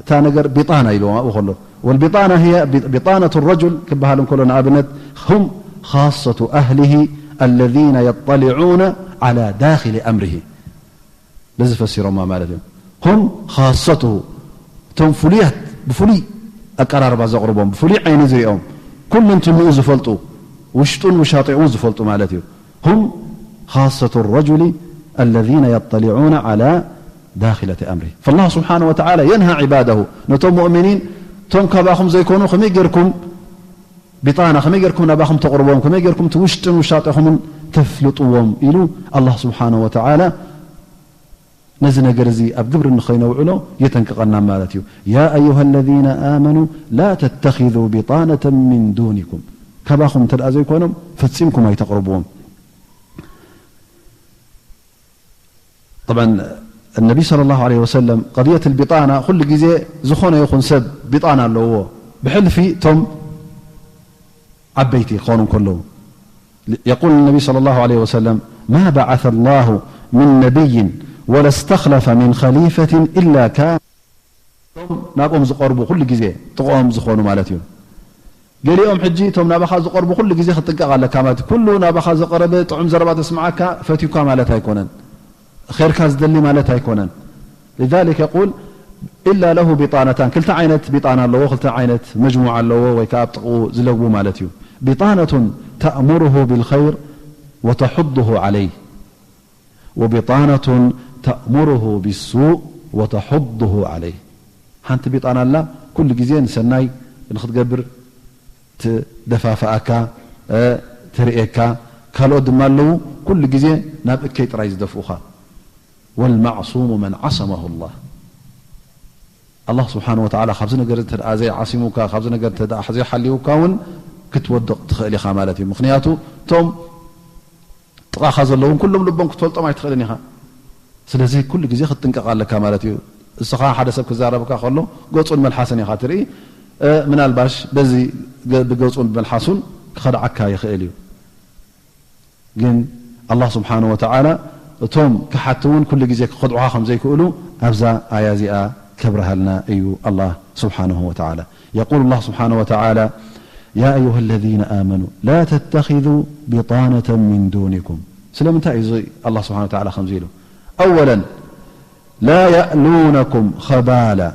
እታ ነገር ቢጣና ኢልዎም ኣብኡ ከሎ ወልቢጣና ህየ ቢጣነቱ ረጁል ክበሃል እንከሎ ንኣብነት هم خاصة أهله الذين يطلعون على داخل أمره ነዚ ፈሲሮማ ማለት እዮም። هم خاصته እቶም ፍሉያት ብፍሉይ ኣቀራርባ ዘቕርቦም ብፍሉይ ዓይኒ ዝሪኦም ኩሉ እንትንኡ ዝፈልጡ ውሽጡን ውሻጢኡ ዝፈልጡ ማለት እዩ። هم خاصة الرجل الذين يطلعون على داخلة أمره فالله سبحانه وتعالى ينهى عباده ነቶም ሙእሚኒን እቶም ካባኹም ዘይኮኑ ከመይ ጌርኩም ቢጣና ከመይ ጌርኩም ናባኹም ተቕርቦም ከመይ ጌርኩም እቲ ውሽጥን ውሻጢኹምን ተፍልጥዎም ኢሉ ኣላህ ስብሓነ ወተዓላ ነዚ ነገር እዚ ኣብ ግብሪ ንኸይነውዕሎ የጠንቅቐና ማለት እዩ። يا أيها الذين آمنوا لا تتخذوا بطانة من دونكم ካባኹም እንተ ደኣ ዘይኮኖም ፈጺምኩም ኣይተቕርብዎም። طبعا النبي صلى الله عليه وسلم قضية البطانة ኩሉ ግዜ ዝኾነ ይኹን ሰብ ቢጣና ኣለዎ ብሕልፊ እቶም ዓበይቲ ክኾኑ እንከለዉ يقول النبي صلى الله عليه وسلم ما بعث الله من نبي ولا استخلف من خليفة إلا كان እቶም ናብኦም ዝቐርቡ ኩሉ ግዜ ጥቕኦም ዝኾኑ ማለት እዩ። ገሊኦም ሕጂ እቶም ናባኻ ዝቐርቡ ኩሉ ግዜ ክትጥንቀቕ ኣለካ ማለት እዩ። ኩሉ ናባኻ ዝቐረበ ጥዑም ዘረባ ተስምዓካ ፈትዩካ ማለት ኣይኮነን። ኸይርካ ዝደሊ ማለት ኣይኮነን። لذلك يقول إلا له بطانتان ክልተ ዓይነት ቢጣና ኣለዎ፣ ክልተ ዓይነት መጅሙዓ ኣለዎ ወይ ከዓ ኣብ ጥቕኡ ዝለግቡ ማለት እዩ። بطانة تأمره بالخير وتحضه عليه وبطانة تأمره بالسوء وتحضه عليه ሓንቲ ቢጣና ኣላ ኩሉ ግዜ ንሰናይ ንክትገብር ትደፋፍኣካ ትርእየካ ካልኦት ድማ ኣለዉ ኩሉ ግዜ ናብ እከይ ጥራይ ዝደፍኡኻ والمعصوم من عصمه الله ኣላህ ስብሓን ወተዓላ ካብዚ ነገር እንተ ደኣ ዘይዓሲሙካ ካብዚ ነገር እንተ ደኣ ዘይሓልዩካ እውን ክትወድቕ ትኽእል ኢኻ ማለት እዩ። ምኽንያቱ እቶም ጥቓኻ ዘለውን ኩሎም ልቦም ክትፈልጦም ኣይትኽእልን ኢኻ። ስለዚ ኩሉ ግዜ ክትጥንቀቕ ኣለካ ማለት እዩ። እስኻ ሓደ ሰብ ክዛረብካ ከሎ ገጹን መልሓስን ኢኻ ትርኢ። ምናልባሽ በዚ ብገጹን ብመልሓሱን ክኸድዓካ ይኽእል እዩ። ግን ኣላህ ስብሓን ወተዓላ እቶም ክሓቲ እውን ኩሉ ግዜ ክኸድዑኻ ከም ዘይክእሉ ኣብዛ ኣያ እዚኣ ከብርሃልና እዩ ኣላህ ስብሓንሁ ወተዓላ። يقول الله سبحانه وتعالى يا أيها الذين آمنوا لا تتخذوا بطانة من دونكم ስለምንታይ እዩ እዚ ኣላህ ስብሓን ወተዓላ ከምዚ ኢሉ أولا لا يألونكم خبالا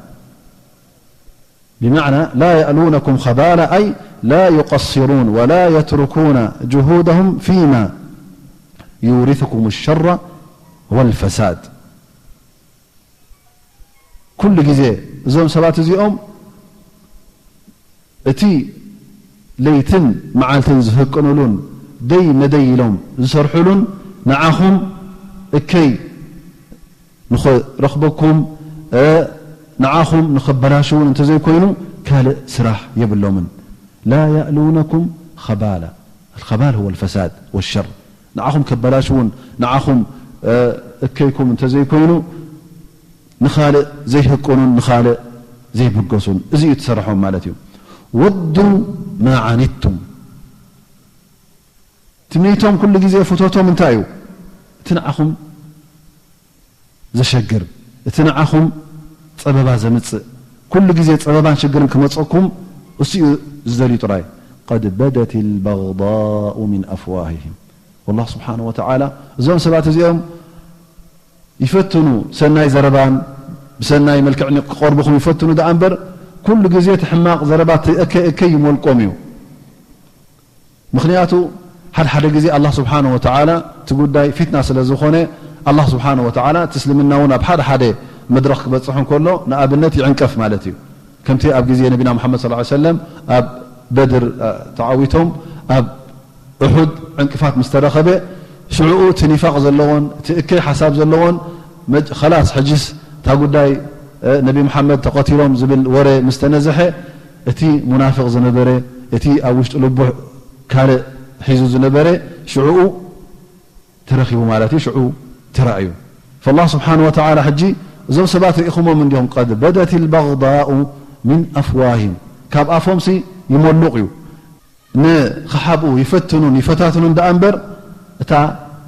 بمعنى لا يألونكم خبالا أي لا يقصرون ولا يتركون جهودهم فيما يورثكم الشر والفساد ኩሉ ግዜ እዞም ሰባት እዚኦም እቲ ለይትን መዓልትን ዝህቅኑሉን ደይ መደይ ኢሎም ዝሰርሑሉን ንዓኹም እከይ ንኽረኽበኩም ንዓኹም ንኽበላሽውን እንተዘይኮይኑ ካልእ ስራሕ የብሎምን። لا يألونكم خبالا الخبال هو الفساد والشر ንዓኹም ከበላሽውን ንዓኹም እከይኩም እንተዘይኮይኑ ንኻልእ ዘይህቅኑን ንኻልእ ዘይብገሱን እዚ እዩ ትሰርሖም ማለት እዩ። ودوا ما عنتم ትምኒቶም ኩሉ ግዜ ፍቶቶም እንታይ እዩ? እቲ ንዓኹም ዘሸግር እቲ ንዓኹም ጸበባ ዘምጽእ ኩሉ ግዜ ጸበባን ሽግርን ክመጸኩም እሱ እዩ ዝደልዩ ጥራይ قد بدت البغضاء من أفواههم والله سبحانه وتعالى እዞም ሰባት እዚኦም ይፈትኑ ሰናይ ዘረባን ብሰናይ መልክዕ ክቐርቡኹም ይፈትኑ ደኣ እምበር ኩሉ ግዜ እቲ ሕማቕ ዘረባ እቲ እከይ እከይ ይሞልቆም እዩ። ምኽንያቱ ሓደ ሓደ ግዜ ኣላህ ስብሓነ ወተዓላ እቲ ጉዳይ ፊትና ስለ ዝኾነ ኣላህ ስብሓነ ወተዓላ እቲ እስልምና እውን ኣብ ሓደ ሓደ መድረኽ ክበፅሕ እንከሎ ንኣብነት ይዕንቀፍ ማለት እዩ። ከምቲ ኣብ ግዜ ነቢና ሙሓመድ ሰለላሁ ዐለይሂ ወሰለም ኣብ በድር ተዓዊቶም ኣብ እሑድ ዕንቅፋት ምስ ተረኸበ፣ ሽዕኡ እቲ ኒፋቕ ዘለዎን እቲ እከይ ሓሳብ ዘለዎን መጅ-፣ ኸላስ፣ ሕጅስ እታ ጉዳይ፣ እ፣ ነቢ መሓመድ ተቐቲሎም ዝብል ወረ ምስ ተነዝሐ፣ እቲ ሙናፍቕ ዝነበረ፣ እቲ ኣብ ውሽጢ ልቡ ካልእ ሒዙ ዝነበረ፣ ሽዕኡ ተረኺቡ ማለት እዩ፣ ሽዑ ተራእዩ። ፈላህ ስብሓን ወተዓላ ሕጂ እዞም ሰባት ርኢኹሞም እንዲኹም፣ ቀድ በደት ልበغዳኡ ሚን ኣፍዋሂም፣ ካብ ኣፎምሲ ይመሉቕ እዩ። ንኽሓብኡ ይፈትኑን ይፈታትኑን ደኣ እምበር፣ እታ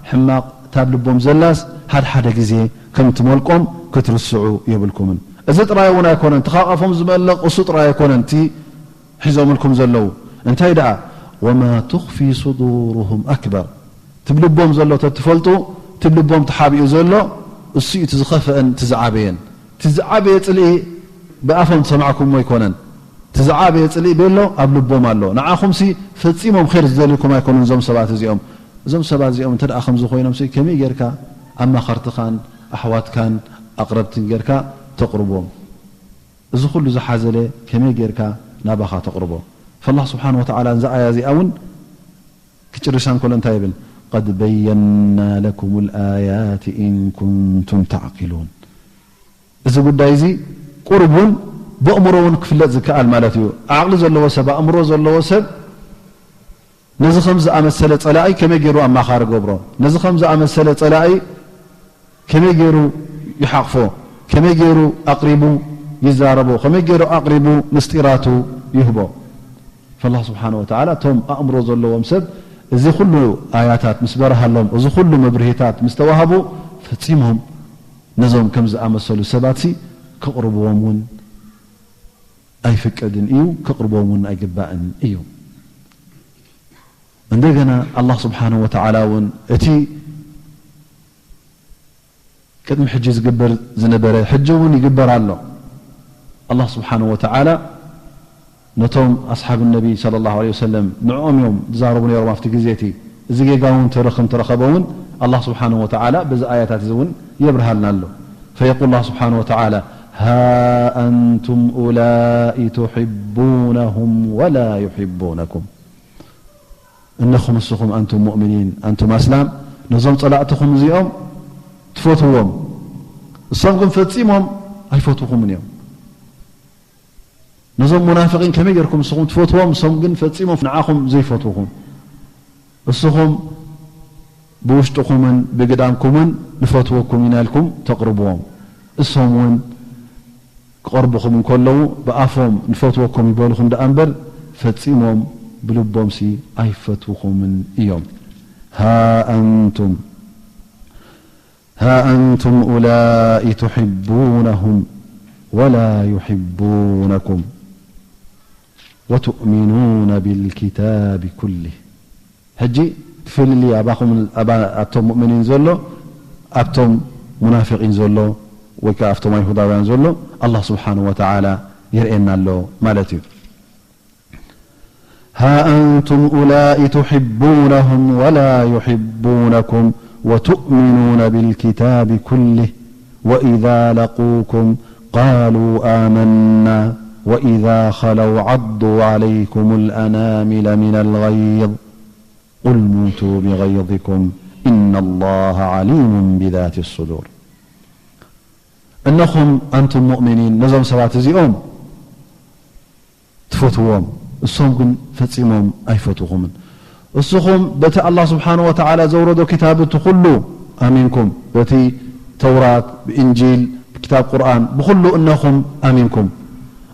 ሕማቕ እታ ኣብ ልቦም ዘላስ ሓድሓደ ግዜ ከም ትመልቆም ክትርስዑ የብልኩምን። እዚ ጥራይ እውን ኣይኮነን፣ እቲ ካብ ኣፎም ዝመልቕ እሱ ጥራይ ኣይኮነን፣ እቲ ሒዞምልኩም ዘለዉ። እንታይ ደኣ? ወማ ቱኽፊ ሱዱሩሁም ኣክበር። ትብ ልቦም ዘሎ ተትፈልጡ፣ ትብ ልቦም ተሓቢኡ ዘሎ እሱ እዩ እቲ ዝኸፍአን እቲ ዝዓበየን። እቲ ዝዓበየ ጽልኢ ብኣፎም ዝሰማዕኩሞ ኣይኮነን። እቲ ዝዓበየ ጽልኢ ቤሎ ኣብ ልቦም ኣሎ። ንዓኹምሲ ፈጺሞም ኼር ዝደልዩልኩም ኣይኮኑን እዞም ሰባት እዚኦም። እዞም ሰባት እዚኦም እንተ ደኣ ከምዚ ኮይኖምሲ ከመይ ጌርካ ኣማኸርትኻን ኣሕዋትካን ኣቕረብትን ጌርካ ተቕርቦም? እዚ ኩሉ ዝሓዘለ ከመይ ጌርካ ናባኻ ተቕርቦ? ፈላህ ስብሓን ወተዓላ ነዛ ኣያ እዚኣ እውን ክጭርሳ እንከሎ እንታይ ይብል? ቀድ በየና ለኩም ልኣያት ኢን ኩንቱም ተዕቂሉን። እዚ ጉዳይ እዚ ቁሩብ እውን ብእምሮ እውን ክፍለጥ ዝከኣል ማለት እዩ። ዓቕሊ ዘለዎ ሰብ፣ ኣእምሮ ዘለዎ ሰብ ነዚ ከም ዝኣመሰለ ጸላኢ ከመይ ገይሩ ኣማኻሪ ገብሮ? ነዚ ከም ዝኣመሰለ ጸላኢ ከመይ ገይሩ ይሓቕፎ? ከመይ ገይሩ ኣቕሪቡ ይዛረቦ? ከመይ ገይሩ ኣቕሪቡ ምስጢራቱ ይህቦ? ፈላህ ስብሓነ ወተዓላ እቶም ኣእምሮ ዘለዎም ሰብ እዚ ኩሉ ኣያታት ምስ በርሃሎም፣ እዚ ኩሉ መብርሂታት ምስ ተዋህቡ፣ ፈጺሞም ነዞም ከም ዝኣመሰሉ ሰባትሲ ክቕርብዎም እውን ኣይፍቀድን እዩ፣ ክቕርብዎም እውን ኣይግባእን እዩ። እንደገና ኣላህ ስብሓነሁ ወተዓላ እውን እቲ ቅድሚ ሕጂ ዝግበር ዝነበረ ሕጂ እውን ይግበር ኣሎ። ኣላህ ስብሓነሁ ወተዓላ ነቶም ኣስሓብ ነቢ ሰለላሁ ዐለይሂ ወሰለም ንዕኦም እዮም ዝዛረቡ ነይሮም ኣብቲ ግዜ እቲ። እዚ ጌጋ እውን ተረ-፣ ከም ተረኸበ እውን ኣላህ ስብሓነሁ ወተዓላ በዚ ኣያታት እዚ እውን የብርሃልና ኣሎ። ፈየቁል ኣላህ ስብሓነሁ ወተዓላ፣ ሃ ኣንቱም ኡላኢ ቱሒቡነሁም ወላ ዩሒቡነኩም። እነኹም እስኹም ኣንቱም ሙእሚኒን፣ ኣንቱም ኣስላም፣ ነዞም ጸላእትኹም እዚኦም ትፈትውዎም፣ እሶም ግን ፈጺሞም ኣይፈትውኹምን እዮም። ነዞም ሙናፍቂን ከመይ ጌርኩም እስኹም ትፈትዎም፣ እሶም ግን ፈጺሞም ንዓኹም ዘይፈትውኹም። እስኹም ብውሽጥኹምን ብግዳምኩምን ንፈትወኩም ኢና ኢልኩም ተቕርብዎም። እሶም እውን ክቐርቡኹም እንከለዉ ብኣፎም ንፈትወኩም ይበሉኹም ደኣ እምበር ፈጺሞም ብልቦምሲ ኣይፈትውኹምን እዮም። ሃ ኣንቱም ሃ ኣንቱም ኡላኢ ቱሒቡነሁም ወላ ዩሒቡነኩም ወቱእሚኑነ ቢልኪታቢ ኩሊህ። ሕጂ እቲ ፍልልይ ኣባኹም፣ ኣባ-፣ ኣብቶም ሙእሚኒን ዘሎ፣ ኣብቶም ሙናፊቂን ዘሎ፣ ወይ ከኣ ኣብቶም ኣይሁዳውያን ዘሎ ኣላህ ስብሓነሁ ወተዓላ የርእየና ኣሎ ማለት እዩ። ሃ ኣንቱም ኡላኢ ቱሒቡነሁም ወላ ዩሒቡነኩም ወቱእሚኑነ ቢልኪታቢ ኩሊህ ወኢዛ ለቁኩም ቃሉ ኣመና ወኢዛ ኸለው ዐዱ ዐለይኩም ልኣናሚለ ሚነል ገይዝ ቁል ሙቱ ቢገይዚኩም ኢነላሃ ዐሊሙን ቢዛቲ ሱዱር። እነኹም ኣንቱም ሙእሚኒን ነዞም ሰባት እዚኦም ትፈትውዎም፣ እሶም ግን ፈጺሞም ኣይፈትውኹምን። እስኹም በቲ ኣላህ ስብሓነሁ ወተዓላ ዘውረዶ ክታብ እቲ ኩሉ ኣሚንኩም፣ በቲ ተውራት፣ ብእንጂል፣ ብክታብ ቁርኣን፣ ብኹሉ እነኹም ኣሚንኩም።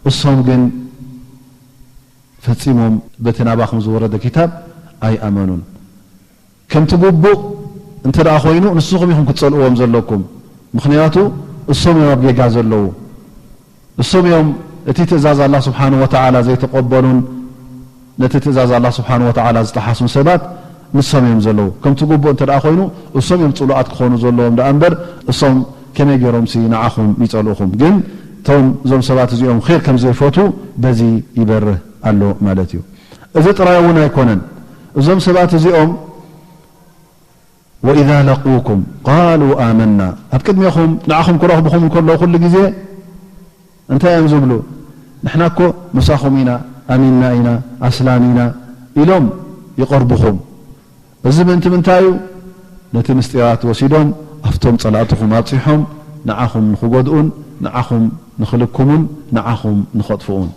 እሶም ግን ፈጺሞም በቲ ናባኹም ዝወረደ ክታብ ኣይኣመኑን። ከምቲ ግቡእ እንተ ደኣ ኮይኑ ንስኹም ኢኹም ክትጸልእዎም ዘለኩም። ምኽንያቱ እሶም እዮም ኣብ ጌጋ ዘለዉ። እሶም እዮም እቲ ትእዛዝ ኣላህ ስብሓነሁ ወተዓላ ዘይተቐበሉን ነቲ ትእዛዝ ኣላህ ስብሓነሁ ወተዓላ ዝጠሓሱን ሰባት ንሶም እዮም ዘለዉ። ከምቲ ግቡእ እንተ ደኣ ኮይኑ እሶም እዮም ጽሉኣት ክኾኑ ዘለዎም ደኣ እምበር እሶም ከመይ ገይሮምሲ ንዓኹም ይጸልኡኹም? ግን እቶም እዞም ሰባት እዚኦም ኼር ከም ዘይፈትዉ በዚ ይበርህ ኣሎ ማለት እዩ። እዚ ጥራይ እውን ኣይኮነን። እዞም ሰባት እዚኦም ወኢዛ ለቁኩም ቃሉ ኣመና፣ ኣብ ቅድሜኹም ንዓኹም ክረኽብኹም እንከለዉ ኩሉ ግዜ እንታይ እዮም ዝብሉ? ንሕና እኮ ምሳኹም ኢና፣ ኣሚንና ኢና፣ ኣስላም ኢና ኢሎም ይቐርቡኹም። እዚ ምእንቲ ምንታይ እዩ? ነቲ ምስጢራት ወሲዶም ኣብቶም ጸላእትኹም ኣብጺሖም ንዓኹም ንኽጎድኡን ንዓኹም ንኽልክሙን ንዓኹም ንኸጥፍኡን።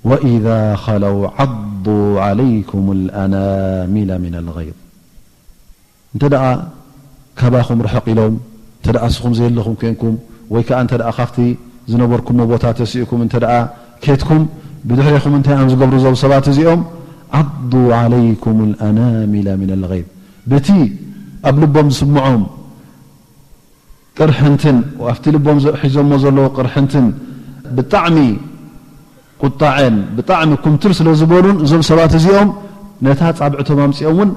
وإذا خلوا عضوا عليكم الأنامل من الغيظ። እንተ ደኣ ካባኹም ርሕቕ ኢሎም፣ እንተ ደኣ እስኹም ዘየለኹም ኬንኩም፣ ወይ ከኣ እንተ ደኣ ካብቲ ዝነበርኩሞ ቦታ ተሲእኩም እንተ ደኣ ኬድኩም፣ ብድሕሬኹም እንታይ እዮም ዝገብሩ እዞም ሰባት እዚኦም? عضوا عليكم الأنامل من الغيظ። በቲ ኣብ ልቦም ዝስምዖም ቅርሕንትን ኣብቲ ልቦም ሒዞሞ ዘለዉ ቅርሕንትን ብጣዕሚ ቁጣዐን ብጣዕሚ ኩምትር ስለ ዝበሉን እዞም ሰባት እዚኦም ነታ ጻብዕቶም ኣምጺኦም እውን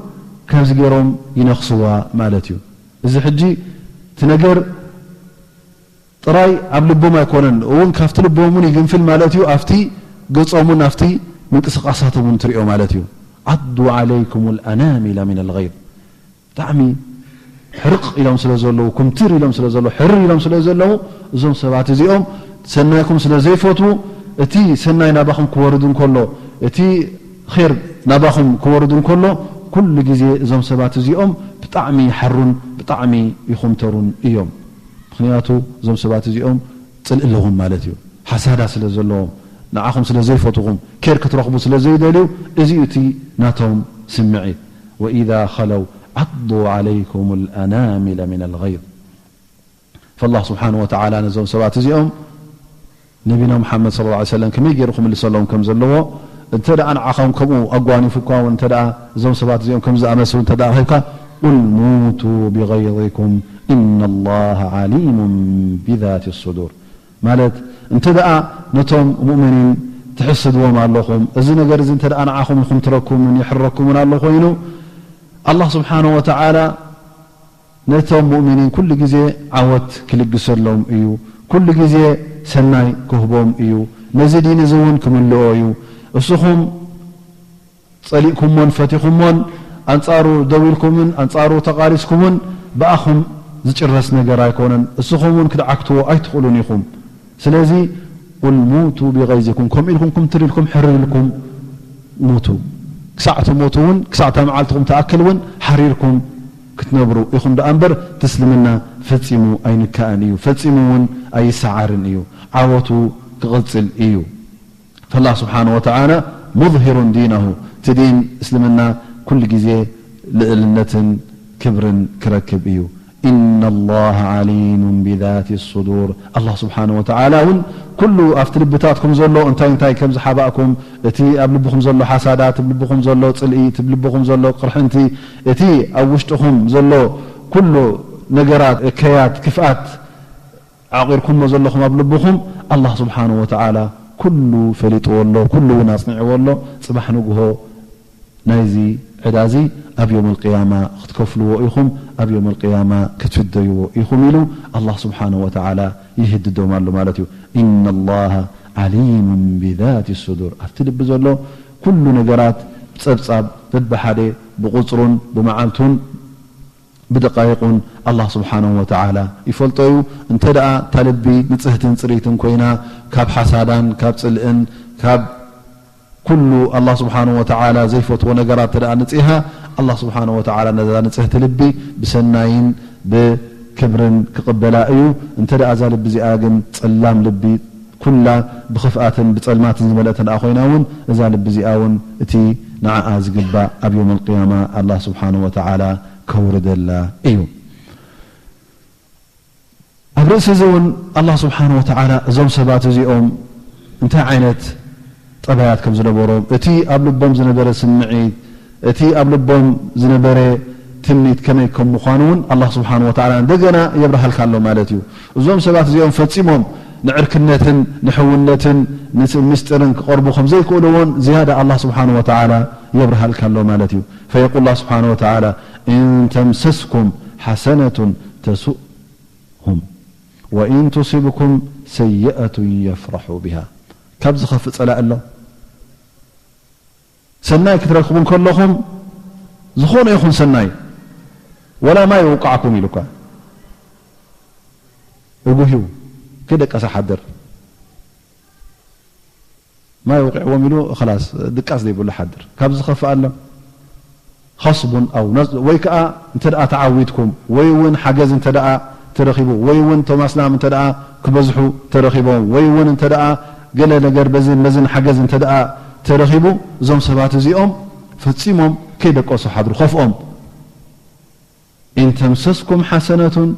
ከምዚ ገይሮም ይነኽስዋ ማለት እዩ። እዚ ሕጂ እቲ ነገር ጥራይ ኣብ ልቦም ኣይኮነን እውን ካብቲ ልቦም እውን ይግንፍል ማለት እዩ። ኣብቲ ገጾም እውን ኣብቲ ምንቅስቃሳቶም እውን ትሪኦ ማለት እዩ። عضوا عليكم الأنامل من الغيظ። ብጣዕሚ ሕርቕ ኢሎም ስለ ዘለዉ፣ ኩምትር ኢሎም ስለ ዘለዉ፣ ሕርር ኢሎም ስለ ዘለዉ፣ እዞም ሰባት እዚኦም ሰናይኩም ስለ ዘይፈትዉ፣ እቲ ሰናይ ናባኹም ክወርድ እንከሎ፣ እቲ ኼር ናባኹም ክወርድ እንከሎ፣ ኩሉ ግዜ እዞም ሰባት እዚኦም ብጣዕሚ ይሓሩን ብጣዕሚ ይኹምተሩን እዮም። ምኽንያቱ እዞም ሰባት እዚኦም ጽልኢ ኣለዎም ማለት እዩ። ሓሳዳ ስለ ዘለዎም፣ ንዓኹም ስለ ዘይፈትኹም፣ ኬር ክትረኽቡ ስለ ዘይደልዩ፣ እዚ እዩ እቲ ናቶም ስምዒት። وإذا خلوا عضوا عليكم الأنامل من الغيظ። فالله سبحانه وتعالى ነዞም ሰባት እዚኦም ነቢና ሙሓመድ صلى الله عليه وسلم ከመይ ገይሩ ክምልሰሎም ከም ዘለዎ፣ እንተ ደኣ ንዓኻ እውን ከምኡ ኣጓኒፉካ እውን፣ እንተ ደኣ እዞም ሰባት እዚኦም ከም ዝኣመስሉ እንተ ደኣ ረኺብካ፣ قل موتوا بغيظكم إن الله عليم بذات الصدور። ማለት፣ እንተ ደኣ ነቶም ሙእሚኒን ትሕስድዎም ኣለኹም፣ እዚ ነገር እዚ እንተ ደኣ ንዓኹም ይኹምትረኩምን ይሕረኩምን ኣሎ ኮይኑ፣ ኣላህ ስብሓነሁ ወተዓላ ነቶም ሙእሚኒን ኩሉ ግዜ ዓወት ክልግሰሎም እዩ፣ ኩሉ ግዜ ሰናይ ክህቦም እዩ፣ ነዚ ዲን እዚ እውን ክምልኦ እዩ። እስኹም ጸሊእኩሞን ፈቲኹሞን ኣንጻሩ ደው ኢልኩምን ኣንጻሩ ተቓሊስኩምን ብኣኹም ዝጭረስ ነገር ኣይኮነን። እስኹም እውን ክትዓግትዎ ኣይትኽእሉን ኢኹም። ስለዚ ቁል ሙቱ ቢገይዚኩም፣ ከምኡ ኢልኩም ክምትር ኢልኩም ሕርር ኢልኩም ሙቱ። ክሳዕ ትሞቱ እውን፣ ክሳዕ እታ መዓልትኹም ትኣክል እውን ሓሪርኩም ክትነብሩ ኢኹም ደኣ እምበር፣ እቲ እስልምና ፈጺሙ ኣይንካእን እዩ፣ ፈጺሙ እውን ኣይሰዓርን እዩ። ዓወቱ ክቕጽል እዩ። ፈላህ ስብሓነ ወተዓላ ሙዝሂሩን ዲነሁ፣ እቲ ዲን እስልምና ኩሉ ግዜ ልእልነትን ክብርን ክረክብ እዩ። ኢነ ላሃ ዓሊሙን ቢዛቲ ሱዱር። ኣላህ ስብሓነ ወተዓላ እውን ኩሉ ኣብቲ ልብታትኩም ዘሎ እንታይ እንታይ ከም ዝሓባእኩም፣ እቲ ኣብ ልብኹም ዘሎ ሓሳዳት፣ ኣብ ልብኹም ዘሎ ጽልኢ፣ እቲ ኣብ ልብኹም ዘሎ ቅርሕንቲ፣ እቲ ኣብ ውሽጥኹም ዘሎ ኩሉ ነገራት፣ እከያት፣ ክፍኣት፣ ዓቂርኩሞ ዘለኹም ኣብ ልብኹም፣ ኣላህ ስብሓነሁ ወተዓላ ኩሉ ፈሊጥዎ ኣሎ፣ ኩሉ እውን ኣጽኒዕዎ ኣሎ። ጽባሕ ንግሆ ናይዚ ዕዳ እዚ ኣብ ዮም ኣልቅያማ ክትከፍልዎ ኢኹም፣ ኣብ ዮም ኣልቅያማ ክትፍደይዎ ኢኹም ኢሉ ኣላህ ስብሓነሁ ወተዓላ ይህድዶም ኣሎ ማለት እዩ። ኢነ ላሃ ዓሊሙን ቢዛቲ ሱዱር። ኣብቲ ልቢ ዘሎ ኩሉ ነገራት ብጸብጻብ በብሓደ ብቁጽሩን ብመዓልቱን ብደቃይቁን ኣላህ ስብሓነሁ ወተዓላ ይፈልጦ እዩ። እንተ ደኣ እታ ልቢ ንጽህትን ጽርይትን ኮይና፣ ካብ ሓሳዳን ካብ ጽልእን ካብ ኩሉ ኣላህ ስብሓነሁ ወተዓላ ዘይፈትዎ ነገራት እንተ ደኣ ንጽሃ፣ ኣላህ ስብሓነሁ ወተዓላ ነዛ ንጽህቲ ልቢ ብሰናይን ብክብርን ክቕበላ እዩ። እንተ ደኣ እዛ ልቢ እዚኣ ግን ጸላም ልቢ፣ ኩላ ብኽፍኣትን ብጸልማትን ዝመልአት እንተ ደኣ ኮይና እውን፣ እዛ ልቢ እዚኣ እውን እቲ ንዓኣ ዝግባእ ኣብ ዮም ኣልቅያማ ኣላህ ስብሓነሁ ወተዓላ ከውርደላ እዩ። ኣብ ርእሲ እዚ እውን ኣላህ ስብሓነሁ ወተዓላ እዞም ሰባት እዚኦም እንታይ ዓይነት ጠባያት ከም ዝነበሮም፣ እቲ ኣብ ልቦም ዝነበረ ስምዒት፣ እቲ ኣብ ልቦም ዝነበረ ትምኒት ከመይ ከም ምዃኑ እውን ኣላህ ስብሓነሁ ወተዓላ እንደገና የብርሃልካ ኣሎ ማለት እዩ። እዞም ሰባት እዚኦም ፈጺሞም ንዕርክነትን ንሕውነትን ንስ-፣ ምስጢርን ክቐርቡ ከም ዘይክእሉ እውን ዝያዳ ኣላህ ስብሓነሁ ወተዓላ የብርሃልካ ኣሎ ማለት እዩ። ፈየቁል ኣላህ ስብሓነሁ ወተዓላ፣ ኢን ተምሰስኩም ሓሰነቱን ተሱእሁም ወኢን ቱሲብኩም ሰይአቱን የፍረሑ ቢሃ። ካብ ዝኸፍእ ጸላኢ ኣሎ? ሰናይ ክትረክቡ እንከለኹም፣ ዝኾነ ይኹን ሰናይ፣ ወላ ማይ ይውቃዕኩም ኢሉካ፣ እጉህዩ፣ ከይደቀሰ ሓድር። ማይ ወቂዕዎም ኢሉ ኸላስ ድቃስ ዘይብሉ ሓድር። ካብ ዝኸፍእ ኣሎ? ኸስቡን ኣው ነዝ-፣ ወይ ከኣ እንተ ደኣ ተዓዊትኩም፣ ወይ እውን ሓገዝ እንተ ደኣ ተረኺቡ፣ ወይ እውን እቶም ኣስላም እንተ ደኣ ክበዝሑ ተረኺቦም፣ ወይ እውን እንተ ደኣ ገለ ነገር በዝን በዝን ሓገዝ እንተ ደኣ ተረኺቡ፣ እዞም ሰባት እዚኦም ፈጺሞም ከይደቀሱ ሓድሩ። ከፍኦም። ኢን ተምሰስኩም ሓሰነቱን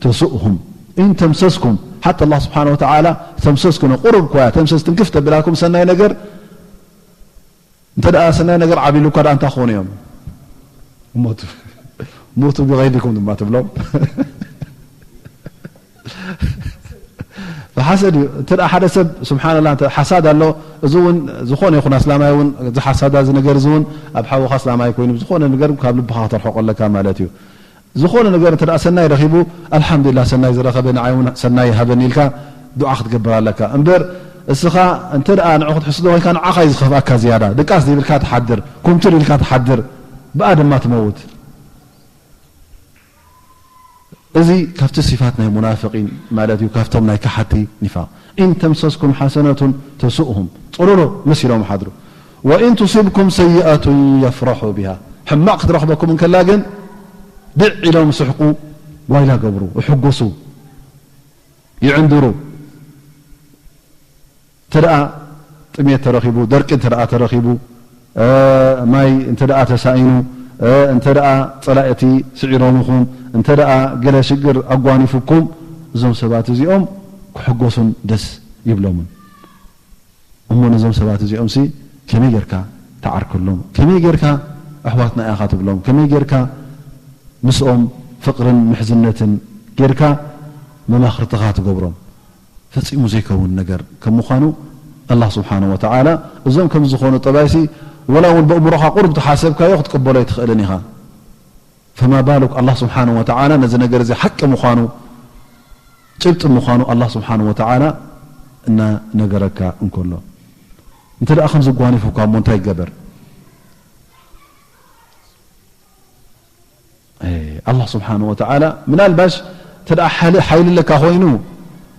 ተሱእሁም። ኢን ተምሰስኩም፣ ሓታ ኣላህ ስብሓነ ወተዓላ ተምሰስኩም፣ ቁሩብ እኳ እያ ተምሰስ ትንክፍ ተብላኩም ሰናይ ነገር፣ እንተ ደኣ ሰናይ ነገር ዓቢሉ እኳ ደኣ እንታይ ክኾኑ እዮም? ሞቱ። ሞቱ ብገይዚኩም ድማ ትብሎም። ብሓሰድ እዩ። እንተ ደኣ ሓደ ሰብ፣ ስብሓንላህ፣ እንተ ሓሳድ ኣሎ፣ እዚ እውን ዝኾነ ይኹን ኣስላማይ እውን፣ እዚ ሓሳዳ፣ እዚ ነገር እዚ እውን ኣብ ሓውኻ ኣስላማይ ኮይኑ፣ ዝኾነ ነገር ካብ ልብኻ ከተርሕቆ ኣለካ ማለት እዩ። ዝኾነ ነገር እንተ ደኣ ሰናይ ረኺቡ፣ ኣልሓምዱሊላህ፣ ሰናይ ዝረኸበ ንዓይ እውን ሰናይ ይሃበኒ ኢልካ ዱዓ ክትገብር ኣለካ። እምበር እስኻ እንተ ደኣ ንዑ ክትሕስዶ ኮይንካ፣ ንዓኻ እዩ ዝኸፍኣካ ዝያዳ። ድቃስ ዘይብልካ ትሓድር፣ ኩምትር ኢልካ ትሓድር፣ ብኣ ድማ ትመውት። እዚ ካብቲ ሲፋት ናይ ሙናፍቂን ማለት እዩ፣ ካብቶም ናይ ከሓቲ ኒፋቅ። ኢን ተምሰስኩም ሓሰነቱን ተሱእሁም፣ ጽሩሩ መሲሎም ሓድሩ። ወኢን ቱሲብኩም ሰይኣቱን የፍረሑ ቢሃ፣ ሕማቕ ክትረኽበኩም እንከላ ግን ድዕ ኢሎም ስሕቁ፣ ጓይላ ገብሩ፣ ይሕጎሱ፣ ይዕንድሩ። እንተ ደኣ ጥሜት ተረኺቡ፣ ደርቂ እንተ ደኣ ተረኺቡ፣ እ፣ ማይ እንተ ደኣ ተሳኢኑ፣ እ፣ እንተ ደኣ ጸላእቲ ስዒሮምኹም፣ እንተ ደኣ ገለ ሽግር ኣጓኒፉኩም፣ እዞም ሰባት እዚኦም ክሕጎሱን ደስ ይብሎምን። እሞ ነዞም ሰባት እዚኦምሲ ከመይ ጌርካ ትዓርከሎም? ከመይ ጌርካ ኣሕዋትና ኢኻ ትብሎም? ከመይ ጌርካ ምስኦም ፍቕርን ምሕዝነትን ጌርካ መማኽርትኻ ትገብሮም? ፈጺሙ ዘይከውን ነገር ከም ምዃኑ፣ ኣላህ ስብሓነሁ ወተዓላ እዞም ከም ዝኾኑ ጠባይሲ፣ ወላ እውን በእምሮኻ ቁሩብ ተሓሰብካዮ ክትቅበሎ ኣይትኽእልን ኢኻ። ፈማ ባሉክ፣ ኣላህ ስብሓነሁ ወተዓላ ነዚ ነገር እዚ ሓቂ ምዃኑ፣ ጭብጢ ምዃኑ ኣላህ ስብሓነሁ ወተዓላ እናነገረካ እንከሎ፣ እንተ ደኣ ከምዚ ጓኒፉካ እሞ እንታይ ይገበር? እ፣ ኣላህ ስብሓነሁ ወተዓላ ምናልባሽ እንተ ደኣ ሓይሊ፣ ሓይሊ ኣለካ ኮይኑ፣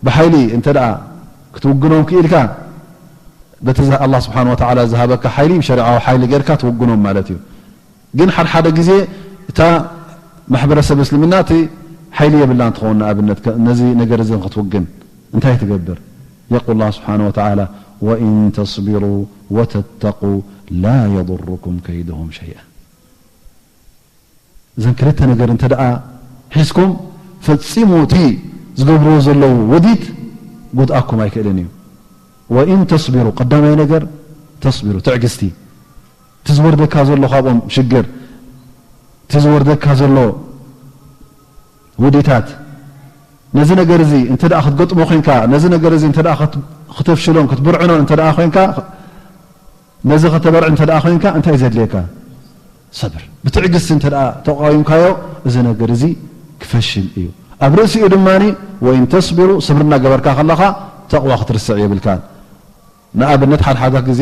ብሓይሊ እንተ ደኣ ክትውግኖም ክኢልካ፣ በቲ ዝ-፣ ኣላህ ስብሓነሁ ወተዓላ ዝሃበካ ሓይሊ፣ ብሸሪዓዊ ሓይሊ ጌርካ ትውግኖም ማለት እዩ። ግን ሓድሓደ ግዜ እታ ማሕበረሰብ እስልምና እቲ ሓይሊ የብላን ትኸውን፣ ንኣብነት ከ-፣ ነዚ ነገር እዚ ንክትውግን እንታይ ትገብር? የቁል ኣላህ ስብሓነሁ ወተዓላ፣ ወኢን ተስቢሩ ወተተቁ ላ የضርኩም ከይድሁም ሸይኣ። እዘን ክልተ ነገር እንተ ደኣ ሒዝኩም፣ ፈጺሙ እቲ ዝገብርዎ ዘለዉ ውዲት ጎድኣኩም ኣይክእልን እዩ። ወኢን ተስቢሩ፣ ቀዳማይ ነገር ተስቢሩ፣ ትዕግስቲ። እቲ ዝወርደካ ዘሎ ካብኦም ሽግር፣ እቲ ዝወርደካ ዘሎ ውዲታት፣ ነዚ ነገር እዚ እንተ ደኣ ክትገጥሞ ኮይንካ፣ ነዚ ነገር እዚ እንተ ደኣ ክት-፣ ክተፍሽሎን ክትብርዕኖን እንተ ደኣ ኮይንካ፣ ነዚ ከተበርዕ እንተ ደኣ ኮይንካ፣ እንታይ እዩ ዘድልየካ? ሰብር። ብትዕግስቲ እንተ ደኣ ተቃዊምካዮ፣ እዚ ነገር እዚ ክፈሽል እዩ። ኣብ ርእሲኡ ድማ፣ ወኢን ተስቢሩ፣ ሰብሪ እናገበርካ ከለኻ፣ ተቕዋ ክትርስዕ የብልካን። ንኣብነት፣ ሓደ ሓደ ግዜ፣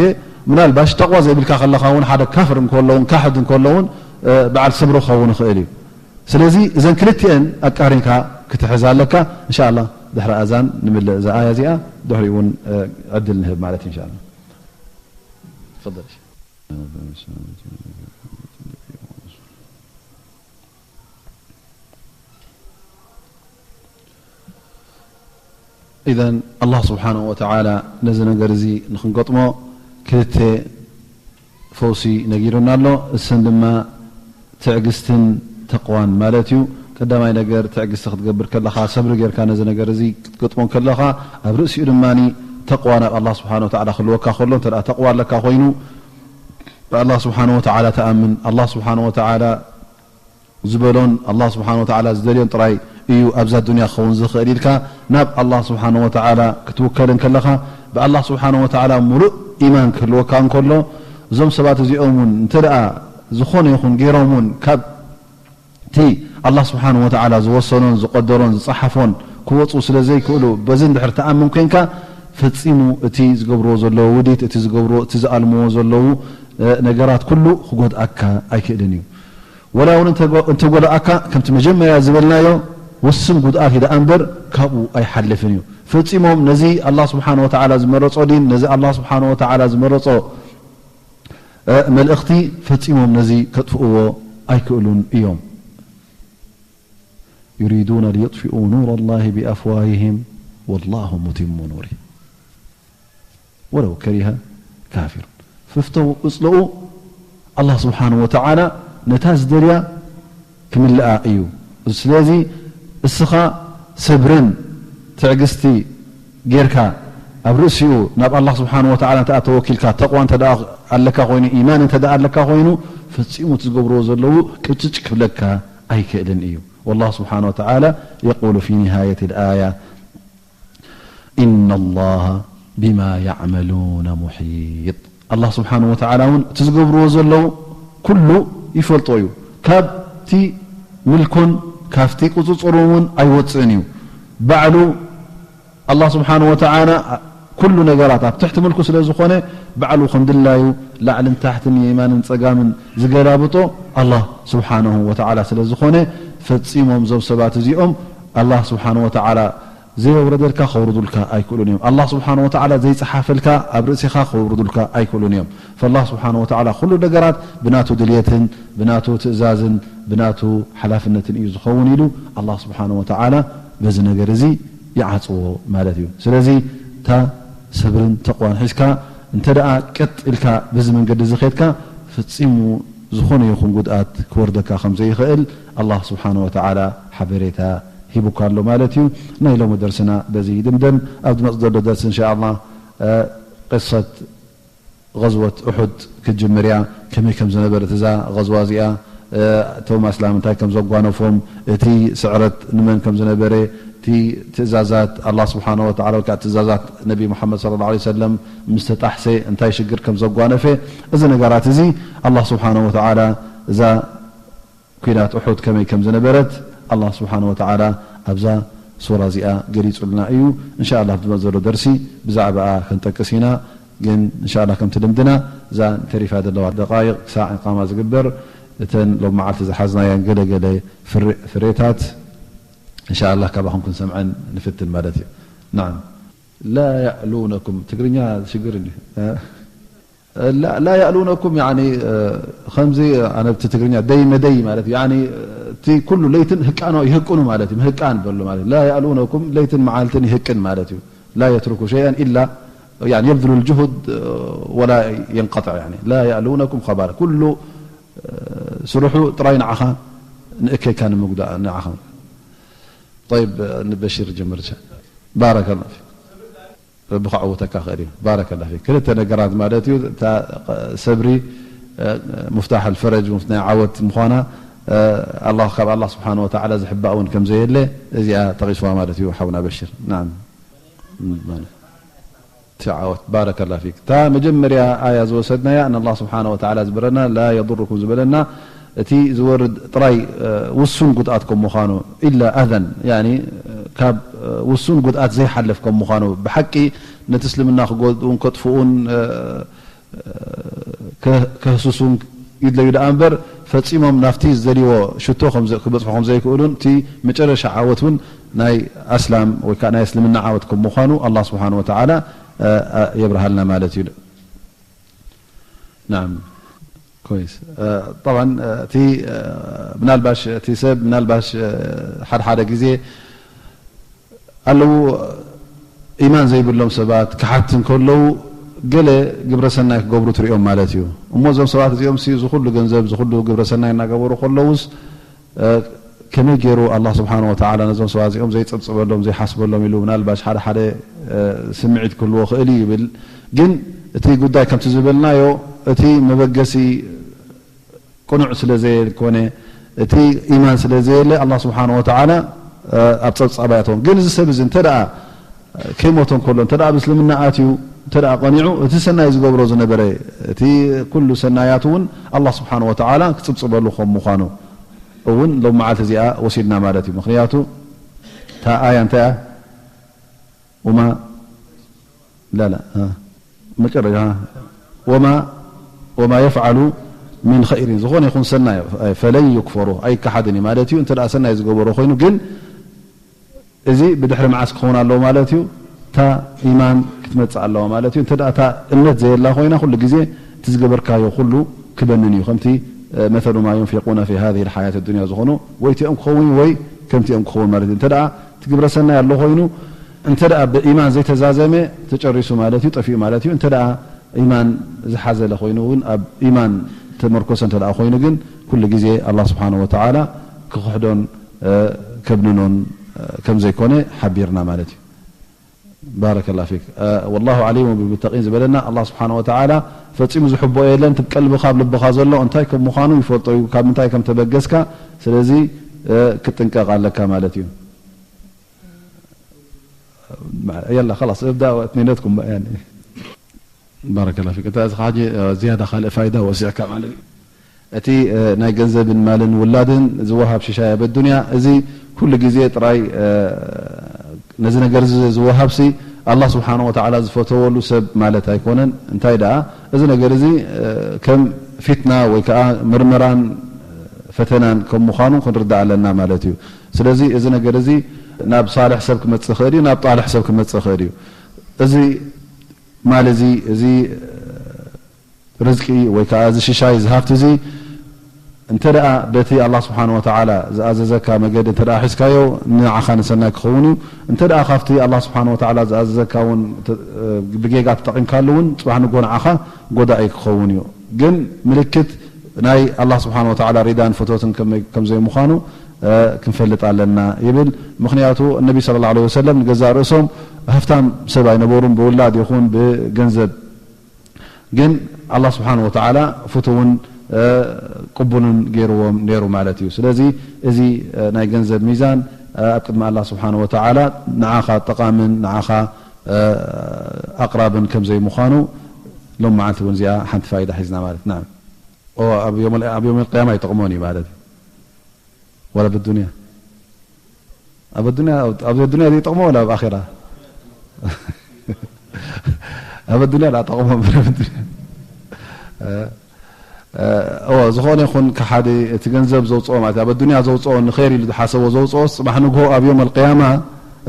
ምናልባሽ ተቕዋ ዘይብልካ ከለኻ እውን፣ ሓደ ካፍር እንከሎ እውን፣ ካሕድ እንከሎ እውን፣ እ፣ በዓል ሰብሪ ክኸውን ይኽእል እዩ። ስለዚ፣ እዘን ክልቲኤን ኣቃሪንካ ክትሕዝ ኣለካ። እንሻኣላህ፣ ድሕሪ ኣዛን ንምልእ እዛ ኣያ እዚኣ፣ ድሕሪኡ እውን፣ እ፣ ዕድል ንህብ ማለት እዩ፣ እንሻኣላህ። تفضل. ኢዘን ኣላህ ስብሓነሁ ወተዓላ ነዚ ነገር እዚ ንኽንገጥሞ ክልተ ፈውሲ ነጊሩና ኣሎ። እሰን ድማ ትዕግስትን ተቕዋን ማለት እዩ። ቀዳማይ ነገር ትዕግስቲ ክትገብር ከለኻ፣ ሰብሪ ጌርካ ነዚ ነገር እዚ ክትገጥሞ ከለኻ፣ ኣብ ርእሲኡ ድማ ተቕዋ ናብ ኣላህ ስብሓነሁ ወተዓላ ክህልወካ ከሎ፣ እንተ ደኣ ተቕዋ ኣለካ ኮይኑ፣ ብኣላህ ስብሓነሁ ወተዓላ ተኣምን፣ ኣላህ ስብሓነሁ ወተዓላ ዝበሎን ኣላህ ስብሓነሁ ወተዓላ ዝደልዮን ጥራይ እዩ ኣብዛ ዱንያ ክኸውን ዝኽእል ኢልካ ናብ ኣላህ ስብሓነሁ ወተዓላ ክትውከል እንከለኻ፣ ብኣላህ ስብሓነሁ ወተዓላ ሙሉእ ኢማን ክህልወካ እንከሎ፣ እዞም ሰባት እዚኦም እውን እንተ ደኣ ዝኾነ ይኹን ገይሮም እውን ካብ እቲ ኣላህ ስብሓነሁ ወተዓላ ዝወሰኖን ዝቐደሮን ዝጸሓፎን ክወጹ ስለ ዘይክእሉ፣ በዚ እንድሕር ትኣምን ኮይንካ፣ ፈጺሙ እቲ ዝገብርዎ ዘለዉ ውዲት፣ እቲ ዝገብርዎ፣ እቲ ዝኣልምዎ ዘለዉ፣ እ፣ ነገራት ኩሉ ክጎድኣካ ኣይክእልን እዩ። ወላ እውን እንተ-፣ እንተጎድኣካ፣ ከምቲ መጀመርያ ዝበልናዮ፣ ውሱን ጉድኣት እዩ ደኣ እምበር፣ ካብኡ ኣይሓልፍን እዩ። ፈጺሞም ነዚ ኣላህ ስብሓነ ወተዓላ ዝመረጾ ዲን፣ ነዚ ኣላህ ስብሓነ ወተዓላ ዝመረጾ፣ እ፣ መልእኽቲ ፈጺሞም ነዚ ከጥፍእዎ ኣይክእሉን እዮም። يريدون ليطفئوا نور الله بأفواههم والله متم نوره ولو كره الكافرون። ፍፍተው እጽልኡ ኣላህ ስብሓነ ወተዓላ ነታ ዝደልያ ክምልኣ እዩ። ስለዚ እስኻ ሰብርን ትዕግስቲ ጌርካ ኣብ ርእሲኡ ናብ ኣላህ ስብሓነ ወተዓላ እንተ ተወኪልካ፣ ተቕዋ እንተ ደኣ ኣለካ ኮይኑ፣ ኢማን እንተ ደኣ ኣለካ ኮይኑ፣ ፈጺሙ እቲ ዝገብርዎ ዘለዉ ቅጭጭ ክብለካ ኣይክእልን እዩ። والله سبحانه وتعالى يقول في نهاية الآية إن الله بما يعملون محيط። ኣላህ ስብሓነ ወተዓላ እውን እቲ ዝገብርዎ ዘለዉ ኩሉ ይፈልጦ እዩ። ካብቲ ምልኩን ካብቲ ቁፅፅሩን እውን ኣይወፅእን እዩ። ባዕሉ ኣላህ ስብሓነ ወተዓላ ኩሉ ነገራት ኣብ ትሕቲ ምልኩ ስለ ዝኾነ፣ ባዕሉ ከም ድላዩ ላዕልን ታሕትን የማንን ጸጋምን ዝገላብጦ ኣላህ ስብሓነሁ ወተዓላ ስለ ዝኾነ፣ ፈጺሞም እዞም ሰባት እዚኦም ኣላህ ስብሓነ ወተዓላ ዘየውረደልካ ከውርዱልካ ኣይክእሉን እዮም። ኣላህ ስብሓነ ወተዓላ ዘይጸሓፈልካ ኣብ ርእሲኻ ከውርዱልካ ኣይክእሉን እዮም። ፈላህ ስብሓነ ወተዓላ ኩሉ ነገራት ብናቱ ድልየትን ብናቱ ትእዛዝን ብናቱ ሓላፍነትን እዩ ዝኸውን ኢሉ ኣላህ ስብሓነ ወተዓላ በዚ ነገር እዚ ይዓጽዎ ማለት እዩ። ስለዚ እታ ሰብርን ተቕዋን ሒዝካ እንተ ደኣ ቀጥ ኢልካ በዚ መንገዲ እዚ ኸድካ፣ ፈጺሙ ዝኾነ ይኹን ጉድኣት ክወርደካ ከም ዘይኽእል ኣላህ ስብሓነ ወተዓላ ሓበሬታ ሂቡካ ኣሎ ማለት እዩ። ናይ ሎሚ ደርስና በዚ ይድምደም። ኣብ ዝመጽእ ዘሎ ደርሲ እንሻ ኣላህ፣ እ፣ ቅሰት غزوة أحد ክትጅምር እያ። ከመይ ከም ዝነበረት እዛ غزوة እዚኣ፣ እ፣ እቶም ኣስላም እንታይ ከም ዘጓነፎም፣ እቲ ስዕረት ንመን ከም ዝነበረ፣ እቲ ትእዛዛት ኣላህ ስብሓነ ወተዓላ ወይ ከዓ ትእዛዛት ነቢ ሙሓመድ ሰለላሁ ዐለይሂ ወሰለም ምስ ተጣሕሰ እንታይ ሽግር ከም ዘጓነፈ፣ እዚ ነገራት እዚ ኣላህ ስብሓነ ወተዓላ እዛ ኲናት ኡሑድ ከመይ ከም ዝነበረት ኣላህ ስብሓነ ወተዓላ ኣብዛ ሱራ እዚኣ ገሊጹልና እዩ። እንሻ ኣላህ ኣብ ዝመጽእ ዘሎ ደርሲ ብዛዕባኣ ክንጠቅስ ኢና። ግን እንሻ ኣላህ ከምቲ ልምድና እዛ ተሪፋ ዘለዋ ደቃይቕ ክሳዕ ኢቃማ ዝግበር እተን ሎም መዓልቲ ዝሓዝናየን ገለ ገለ ፍረ-፣ ፍሬታት እንሻ ኣላህ ካባኹም ክንሰምዐን ንፍትን ማለት እዩ። ናዓም። ላ ያእሉነኩም፣ ትግርኛ ሽግር እንዲ። እ? ላ፣ ላ ያእሉነኩም፣ ያኒ፣ እ፣ ከምዚ ኣነ ብቲ ትግርኛ ደይ መደይ ማለት እዩ። ያኒ፣ እቲ ኩሉ ለይትን ህቃኖ ይህቅኑ ማለት እዩ። ምህቃን በሉ ማለት እዩ። ላ ያእሉነኩም፣ ለይትን መዓልትን ይህቅን ማለት እዩ። ላ የትሩኩ ሸይአን ኢላ፣ ያኒ፣ የብዝሉ ልጅሁድ፣ እ፣ ወላ የንቀጥዕ፣ ያኒ፣ ላ ያእሉነኩም ኸባር። ኩሉ፣ እ፣ ስርሑ ጥራይ ንዓኻ ንእከይካ ንምጉዳእ፣ ንዓኻ። ጠይብ፣ ንበሺር ጀምር። ባረከላ ፊክ። ረቢ ከዕውተካ ክእል እዩ። ባረከላ ፊክ። ክልተ ነገራት ማለት እዩ። እታ ሰብሪ፣ እ፣ ሙፍታሕ ኣልፈረጅ፣ ናይ ዓወት ምዃና፣ እ፣ ኣላህ፣ ካብ ኣላህ ስብሓነ ወተዓላ ዝሕባእ እውን ከም ዘየለ እዚኣ ጠቒስዋ ማለት እዩ ሓውና በሽር። ናዓም። ማለት እቲ ዓወት። ባረከላ ፊክ። እታ መጀመርያ ኣያ ዝወሰድናያ፣ ንኣላህ ስብሓነ ወተዓላ ዝበረና፣ ላ የዱርኩም ዝበለና፣ እቲ ዝወርድ ጥራይ፣ እ፣ ውሱን ጉድኣት ከም ምዃኑ፣ ኢላ ኣዘን፣ ያኒ፣ እ፣ ካብ፣ እ፣ ውሱን ጉድኣት ዘይሓልፍ ከም ምዃኑ፣ ብሓቂ ነቲ እስልምና ክጎድኡን ከጥፍኡን፣ እ፣ እ፣ ከ-፣ ከህስሱን ይድለዩ ደኣ እምበር፣ ፈጺሞም ናብቲ ዝደልይዎ ሽቶ ከም ዘ-፣ ክበጽሑ ከም ዘይክእሉን፣ እቲ መጨረሻ ዓወት እውን ናይ ኣስላም ወይ ከዓ ናይ እስልምና ዓወት ከም ምዃኑ፣ ኣላህ ስብሓነ ወተዓላ፣ እ፣ እ፣ የብርሃልና ማለት እዩ። ናዓም። ኮይስ። እ፣ ጠብዓን፣ እ፣ እቲ፣ እ፣ ምናልባሽ እቲ ሰብ ምናልባሽ፣ እ፣ ሓደ ሓደ ግዜ ኣለዉ፣ ኢማን ዘይብሎም ሰባት ክሓት እንከለዉ ገለ ግብረ ሰናይ ክገብሩ ትሪኦም ማለት እዩ። እሞ እዞም ሰባት እዚኦም ሲ እዚ ኩሉ ገንዘብ፣ እዚ ኩሉ ግብረ ሰናይ እናገበሩ ከለዉስ፣ እ፣ ከመይ ገይሩ ኣላህ ስብሓነ ወተዓላ ነዞም ሰባት እዚኦም ዘይጸብጽበሎም፣ ዘይሓስበሎም ኢሉ ምናልባሽ ሓደ ሓደ፣ እ፣ ስምዒት ክህልዎ ክእል እዩ ይብል። ግን እቲ ጉዳይ ከምቲ ዝበልናዮ፣ እቲ መበገሲ ቅኑዕ ስለ ዘይኮነ፣ እቲ ኢማን ስለ ዘየለ፣ ኣላህ ስብሓነ ወተዓላ፣ እ፣ ኣብ ጸብጻብ ኣየእትዎም። ግን እዚ ሰብ እዚ እንተ ደኣ ከይሞተ እንከሎ፣ እንተ ደኣ ብእስልምና ኣትዩ፣ እንተ ደኣ ቀኒዑ፣ እቲ ሰናይ ዝገብሮ ዝነበረ፣ እቲ ኩሉ ሰናያቱ እውን ኣላህ ስብሓነ ወተዓላ ክጽብጽበሉ ከም ምዃኑ እውን ሎም መዓልቲ እዚኣ ወሲድና ማለት እዩ። ምኽንያቱ እታ ኣያ እንታይ እያ? ወማ፣ ላ፣ ላ፣ እ፣ መጨረሻ፣ ወማ፣ ወማ የፍዓሉ ሚን ኸይሪን፣ ዝኾነ ይኹን ሰናይ፣ ፈለን ዩክፈሩ፣ ኣይከሓድን እዩ ማለት እዩ። እንተ ደኣ ሰናይ ዝገበሮ ኮይኑ ግን እዚ ብድሕሪ መዓስ ክኸውን ኣለዎ ማለት እዩ? እታ ኢማን ክትመጽእ ኣለዋ ማለት እዩ። እንተ ደኣ እታ እምነት ዘየላ ኮይና፣ ኩሉ ግዜ እቲ ዝገበርካዮ ኩሉ ክበንን እዩ። ከምቲ፣ እ፣ መሰሉ ማ ዩንፊቁነ ፊ ሃዚሂ ልሓያት ዱንያ ዝኾኑ፣ ወይ እቲኦም ክኸውን ወይ ከምቲኦም ክኸውን ማለት እዩ። እንተ ደኣ እቲ ግብረ ሰናይ ኣሎ ኮይኑ፣ እንተ ደኣ ብኢማን ዘይተዛዘመ፣ ተጨሪሱ ማለት እዩ፣ ጠፊኡ ማለት እዩ። እንተ ደኣ ኢማን ዝሓዘለ ኮይኑ እውን፣ ኣብ ኢማን ተመርኮሰ እንተ ደኣ ኮይኑ ግን፣ ኩሉ ግዜ ኣላህ ስብሓነሁ ወተዓላ ክኽሕዶን፣ እ፣ ከብንኖን፣ እ፣ ከም ዘይኮነ ሓቢርና ማለት እዩ። ባረከላ ፊክ። እ፣ ወላሁ ዓሊሙ ብልሙተቂን ዝበለና ኣላህ ስብሓነሁ ወተዓላ ፈጺሙ ዝሕቦ የለን። እቲ ቀልብኻ ኣብ ልብኻ ዘሎ እንታይ ከም ምዃኑ ይፈልጦ እዩ፣ ካብ ምንታይ ከም ተበገስካ። ስለዚ፣ እ፣ ክትጥንቀቕ ኣለካ ማለት እዩ። የላ፣ خلاص፣ እብዳ እትኒነትኩም በ-፣ ያኒ። ባረከላ ፊክ። እታ እዚ ሕጂ፣ እ፣ ዝያዳ ካልእ ፋይዳ ወሲዕካ ማለት እዩ። እቲ፣ እ፣ ናይ ገንዘብን ማልን ውላድን ዝወሃብ ሽሻይ ኣብ ኣዱንያ፣ እዚ ኩሉ ግዜ ጥራይ፣ እ፣ ነዚ ነገር እዚ ዝወሃብሲ ኣላህ ስብሓነሁ ወተዓላ ዝፈተወሉ ሰብ ማለት ኣይኮነን። እንታይ ደኣ፣ እዚ ነገር እዚ፣ እ፣ ከም ፊትና ወይ ከኣ ምርመራን ፈተናን ከም ምዃኑ ክንርዳእ ኣለና ማለት እዩ። ስለዚ እዚ ነገር እዚ ናብ ሳልሕ ሰብ ክመጽእ ይኽእል እዩ፣ ናብ ጣልሕ ሰብ ክመጽእ ይኽእል እዩ። እዚ ማል እዚ፣ እዚ ርዝቂ ወይ ከኣ እዚ ሽሻይ፣ እዚ ሃብቲ እዚ፣ እንተ ደኣ በቲ ኣላህ ስብሓነሁ ወተዓላ ዝኣዘዘካ መገዲ እንተ ደኣ ሒዝካዮ፣ ንዓኻ ንሰናይ ክኸውን እዩ። እንተ ደኣ ካብቲ ኣላህ ስብሓነሁ ወተዓላ ዝኣዘዘካ እውን ተ-፣ ብጌጋ ተጠቒምካሉ እውን፣ ጽባሕ ንግሆ ንዓኻ ጎዳኢ ክኸውን እዩ። ግን ምልክት ናይ ኣላህ ስብሓነሁ ወተዓላ ሪዳን ፍቶትን ከመይ-፣ ከም ዘይምዃኑ፣ እ፣ ክንፈልጥ ኣለና ይብል። ምኽንያቱ፣ እነቢ ሰለላሁ ዐለይሂ ወሰለም ንገዛእ ርእሶም ሃፍታም ሰብ ኣይነበሩን፣ ብውላድ ይኹን ብገንዘብ። ግን ኣላህ ስብሓነሁ ወተዓላ ፍቱውን፣ እ፣ ቅቡልን ገይርዎም ነይሩ ማለት እዩ። ስለዚ እዚ፣ እ፣ ናይ ገንዘብ ሚዛን፣ እ፣ ኣብ ቅድሚ ኣላህ ስብሓነሁ ወተዓላ ንዓኻ ጠቓምን ንዓኻ፣ እ፣ ኣቕራብን ከም ዘይምዃኑ ሎም መዓልቲ እውን እዚኣ ሓንቲ ፋይዳ ሒዝና ማለት። ናም። ኦ፣ ኣብ ዮም፣ ኣብ ዮም ኣልቅያማ ይጠቕሞን እዩ ማለት እዩ። ወላ ብዱንያ። ኣብ ኣዱንያ፣ ኣብ ኣዱንያ ዘይጠቕሞ ወላ ኣብ ኣኼራ? ኣብ ኣዱንያ ደኣ ጠቕሞ እምበር ኣብ ኣዱንያ። እ፣ እ፣ እወ፣ ዝኾነ ይኹን ከሓዲ እቲ ገንዘብ ዘውፅኦ ማለት እዩ። ኣብ ኣዱንያ ዘውፅኦ ንኸይር ኢሉ ዝሓሰቦ ዘውፅኦስ፣ ጽባሕ ንግሆ ኣብ ዮም ኣልቅያማ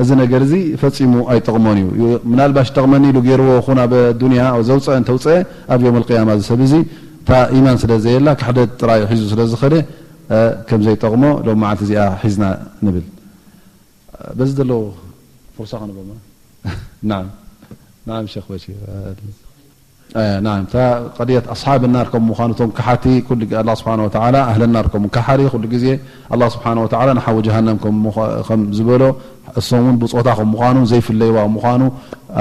እዚ ነገር እዚ ፈጺሙ ኣይጠቕሞን እዩ። ምናልባሽ ይጠቕመኒ ኢሉ ገይርዎ ይኹን ኣብ ኣዱንያ ዘውፅአ እንተውፅአ፣ ኣብ ዮም ኣልቅያማ እዚ ሰብ እዚ እታ ኢማን ስለ ዘየላ፣ ክሕደት ጥራይ ሒዙ ስለ ዝኸደ፣ እ፣ ከም ዘይጠቕሞ ሎም መዓልቲ እዚኣ ሒዝና ንብል። በዚ ዘለዉ ፍርሳ ከንቦማ። ናም። ናም ሸኽ በሺር። እ፣ ናም። እታ ቀድየት ኣስሓብ ናር ከም ምዃኑ፣ እቶም ከሓቲ ኩሉ ግዜ ኣላህ ስብሓነ ወተዓላ ኣህለ ናር ከም ከሓዲ ኩሉ ግዜ ኣላህ ስብሓነ ወተዓላ ንሓዊ ጀሃነም ከም ምዃ-፣ ከም ዝበሎ፣ እሶም እውን ብጾታ ከም ምዃኑ ዘይፍለይዋ ምዃኑ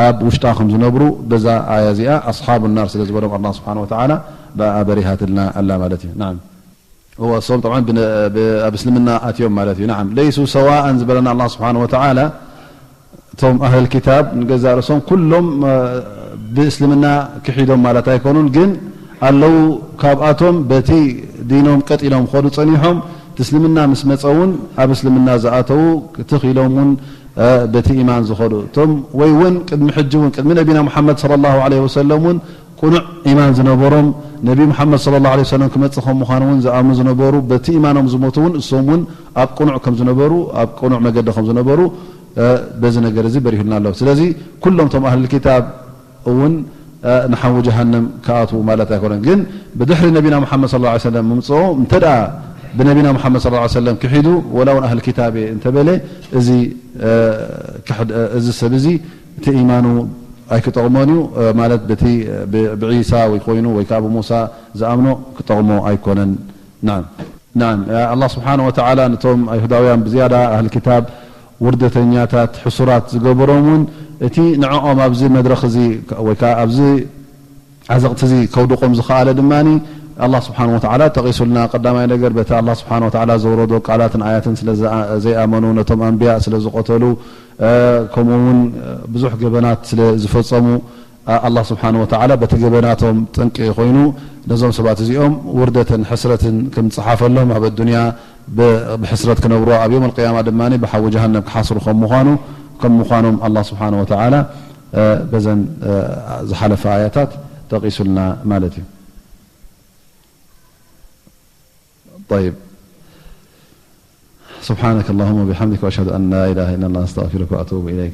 ኣብ ውሽጣ ከም ዝነብሩ በዛ ኣያ እዚኣ ኣስሓብ ናር ስለ ዝበሎም ኣላህ ስብሓነ ወተዓላ ብኣ በሪሃትልና ኣላ ማለት እዩ። ናም። እወ፣ እሶም ጠብዓን ብነ-፣ ብ-፣ ኣብ እስልምና ኣትዮም ማለት እዩ። ነዓም፣ ለይሱ ሰዋኣን ዝበለና ኣላህ ስብሓነ ወተዓላ፣ እቶም ኣህል ኪታብ ንገዛእ ርእሶም ኩሎም፣ እ፣ ብእስልምና ክሒዶም ማለት ኣይኮኑን፣ ግን ኣለዉ ካብኣቶም በቲ ዲኖም ቀጥ ኢሎም ክኸዱ ጸኒሖም፣ እቲ እስልምና ምስ መጸ እውን ኣብ እስልምና ዝኣተዉ ትኽ ኢሎም እውን፣ እ፣ በቲ ኢማን ዝኸዱ። እቶም ወይ እውን ቅድሚ ሕጂ እውን ቅድሚ ነቢና ሙሓመድ ሰለላሁ ዐለይሂ ወሰለም እውን ቅኑዕ ኢማን ዝነበሮም፣ ነቢ ሙሓመድ ሰለላሁ ዐለይሂ ወሰለም ክመጽእ ከም ምዃኑ እውን ዝኣምኑ ዝነበሩ፣ በቲ ኢማኖም ዝሞቱ እውን እሶም እውን ኣብ ቅኑዕ ከም ዝነበሩ፣ ኣብ ቅኑዕ መገዲ ከም ዝነበሩ፣ እ፣ በዚ ነገር እዚ በሪሁልና ኣሎ። ስለዚ ኩሎም እቶም ኣህል ኪታብ እውን፣ እ፣ ንሓዊ ጀሃነም ክኣትዉ ማለት ኣይኮነን። ግን ብድሕሪ ነቢና ሙሓመድ ሰለላሁ ዐለይሂ ወሰለም ምምጽኦ፣ እንተ ደኣ ብነቢና ሙሓመድ ሰለላሁ ዐለይሂ ወሰለም ክሒዱ፣ ወላ እውን ኣህል ኪታብ እየ እንተበለ፣ እዚ፣ እ፣ ክሕድ-፣ እ፣ እዚ ሰብ እዚ እቲ ኢማኑ ኣይክጠቕሞን እዩ፣ እ፣ ማለት በቲ፣ እ፣ ብ-፣ ብዒሳ ወይ ኮይኑ ወይ ከኣ ብሙሳ ዝኣምኖ ክጠቕሞ ኣይኮነን። ናም። ናም። እ፣ ኣላህ ስብሓነ ወተዓላ ነቶም ኣይሁዳውያን ብዝያዳ ኣህል ኪታብ ውርደተኛታት፣ ሕሱራት ዝገበሮም እውን እቲ ንዕኦም ኣብዚ መድረኽ እዚ ወይ ከኣ ኣብዚ ዓዘቕቲ እዚ ከውድቖም ዝኸኣለ ድማ ኣላህ ስብሓነ ወተዓላ ጠቒሱልና። ቀዳማይ ነገር በቲ ኣላህ ስብሓነ ወተዓላ ዘውረዶ ቃላትን ኣያትን ስለ ዝኣ-፣ ዘይኣመኑ፣ ነቶም ኣንብያ ስለ ዝቐተሉ፣ እ፣ ከምኡ እውን ብዙሕ ገበናት ስለ ዝፈጸሙ፣ ኣ-፣ ኣላህ ስብሓነ ወተዓላ በቲ ገበናቶም ጠንቂ ኮይኑ ነዞም ሰባት እዚኦም ውርደትን ሕስረትን ከም ዝጸሓፈሎም፣ ኣብ ኣዱንያ ብ-፣ ብሕስረት ክነብሩ፣ ኣብ ዮም ኣልቅያማ ድማ ብሓዊ ጀሃነም ክሓስሩ ከም ምዃኑ፣ ከም ምዃኖም ኣላህ ስብሓነ ወተዓላ፣ እ፣ በዘን፣ እ፣ ዝሓለፈ ኣያታት ጠቒሱልና ማለት እዩ። ጠይብ። سبحانك اللهم وبحمدك، وأشهد أن لا إله إلا الله، أستغفرك وأتوب إليك.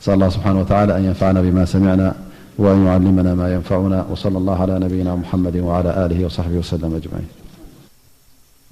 نسأل الله سبحانه وتعالى أن ينفعنا بما سمعنا، وأن يعلمنا ما ينفعنا. وصلى الله على نبينا محمد وعلى آله وصحبه وسلم أجمعين.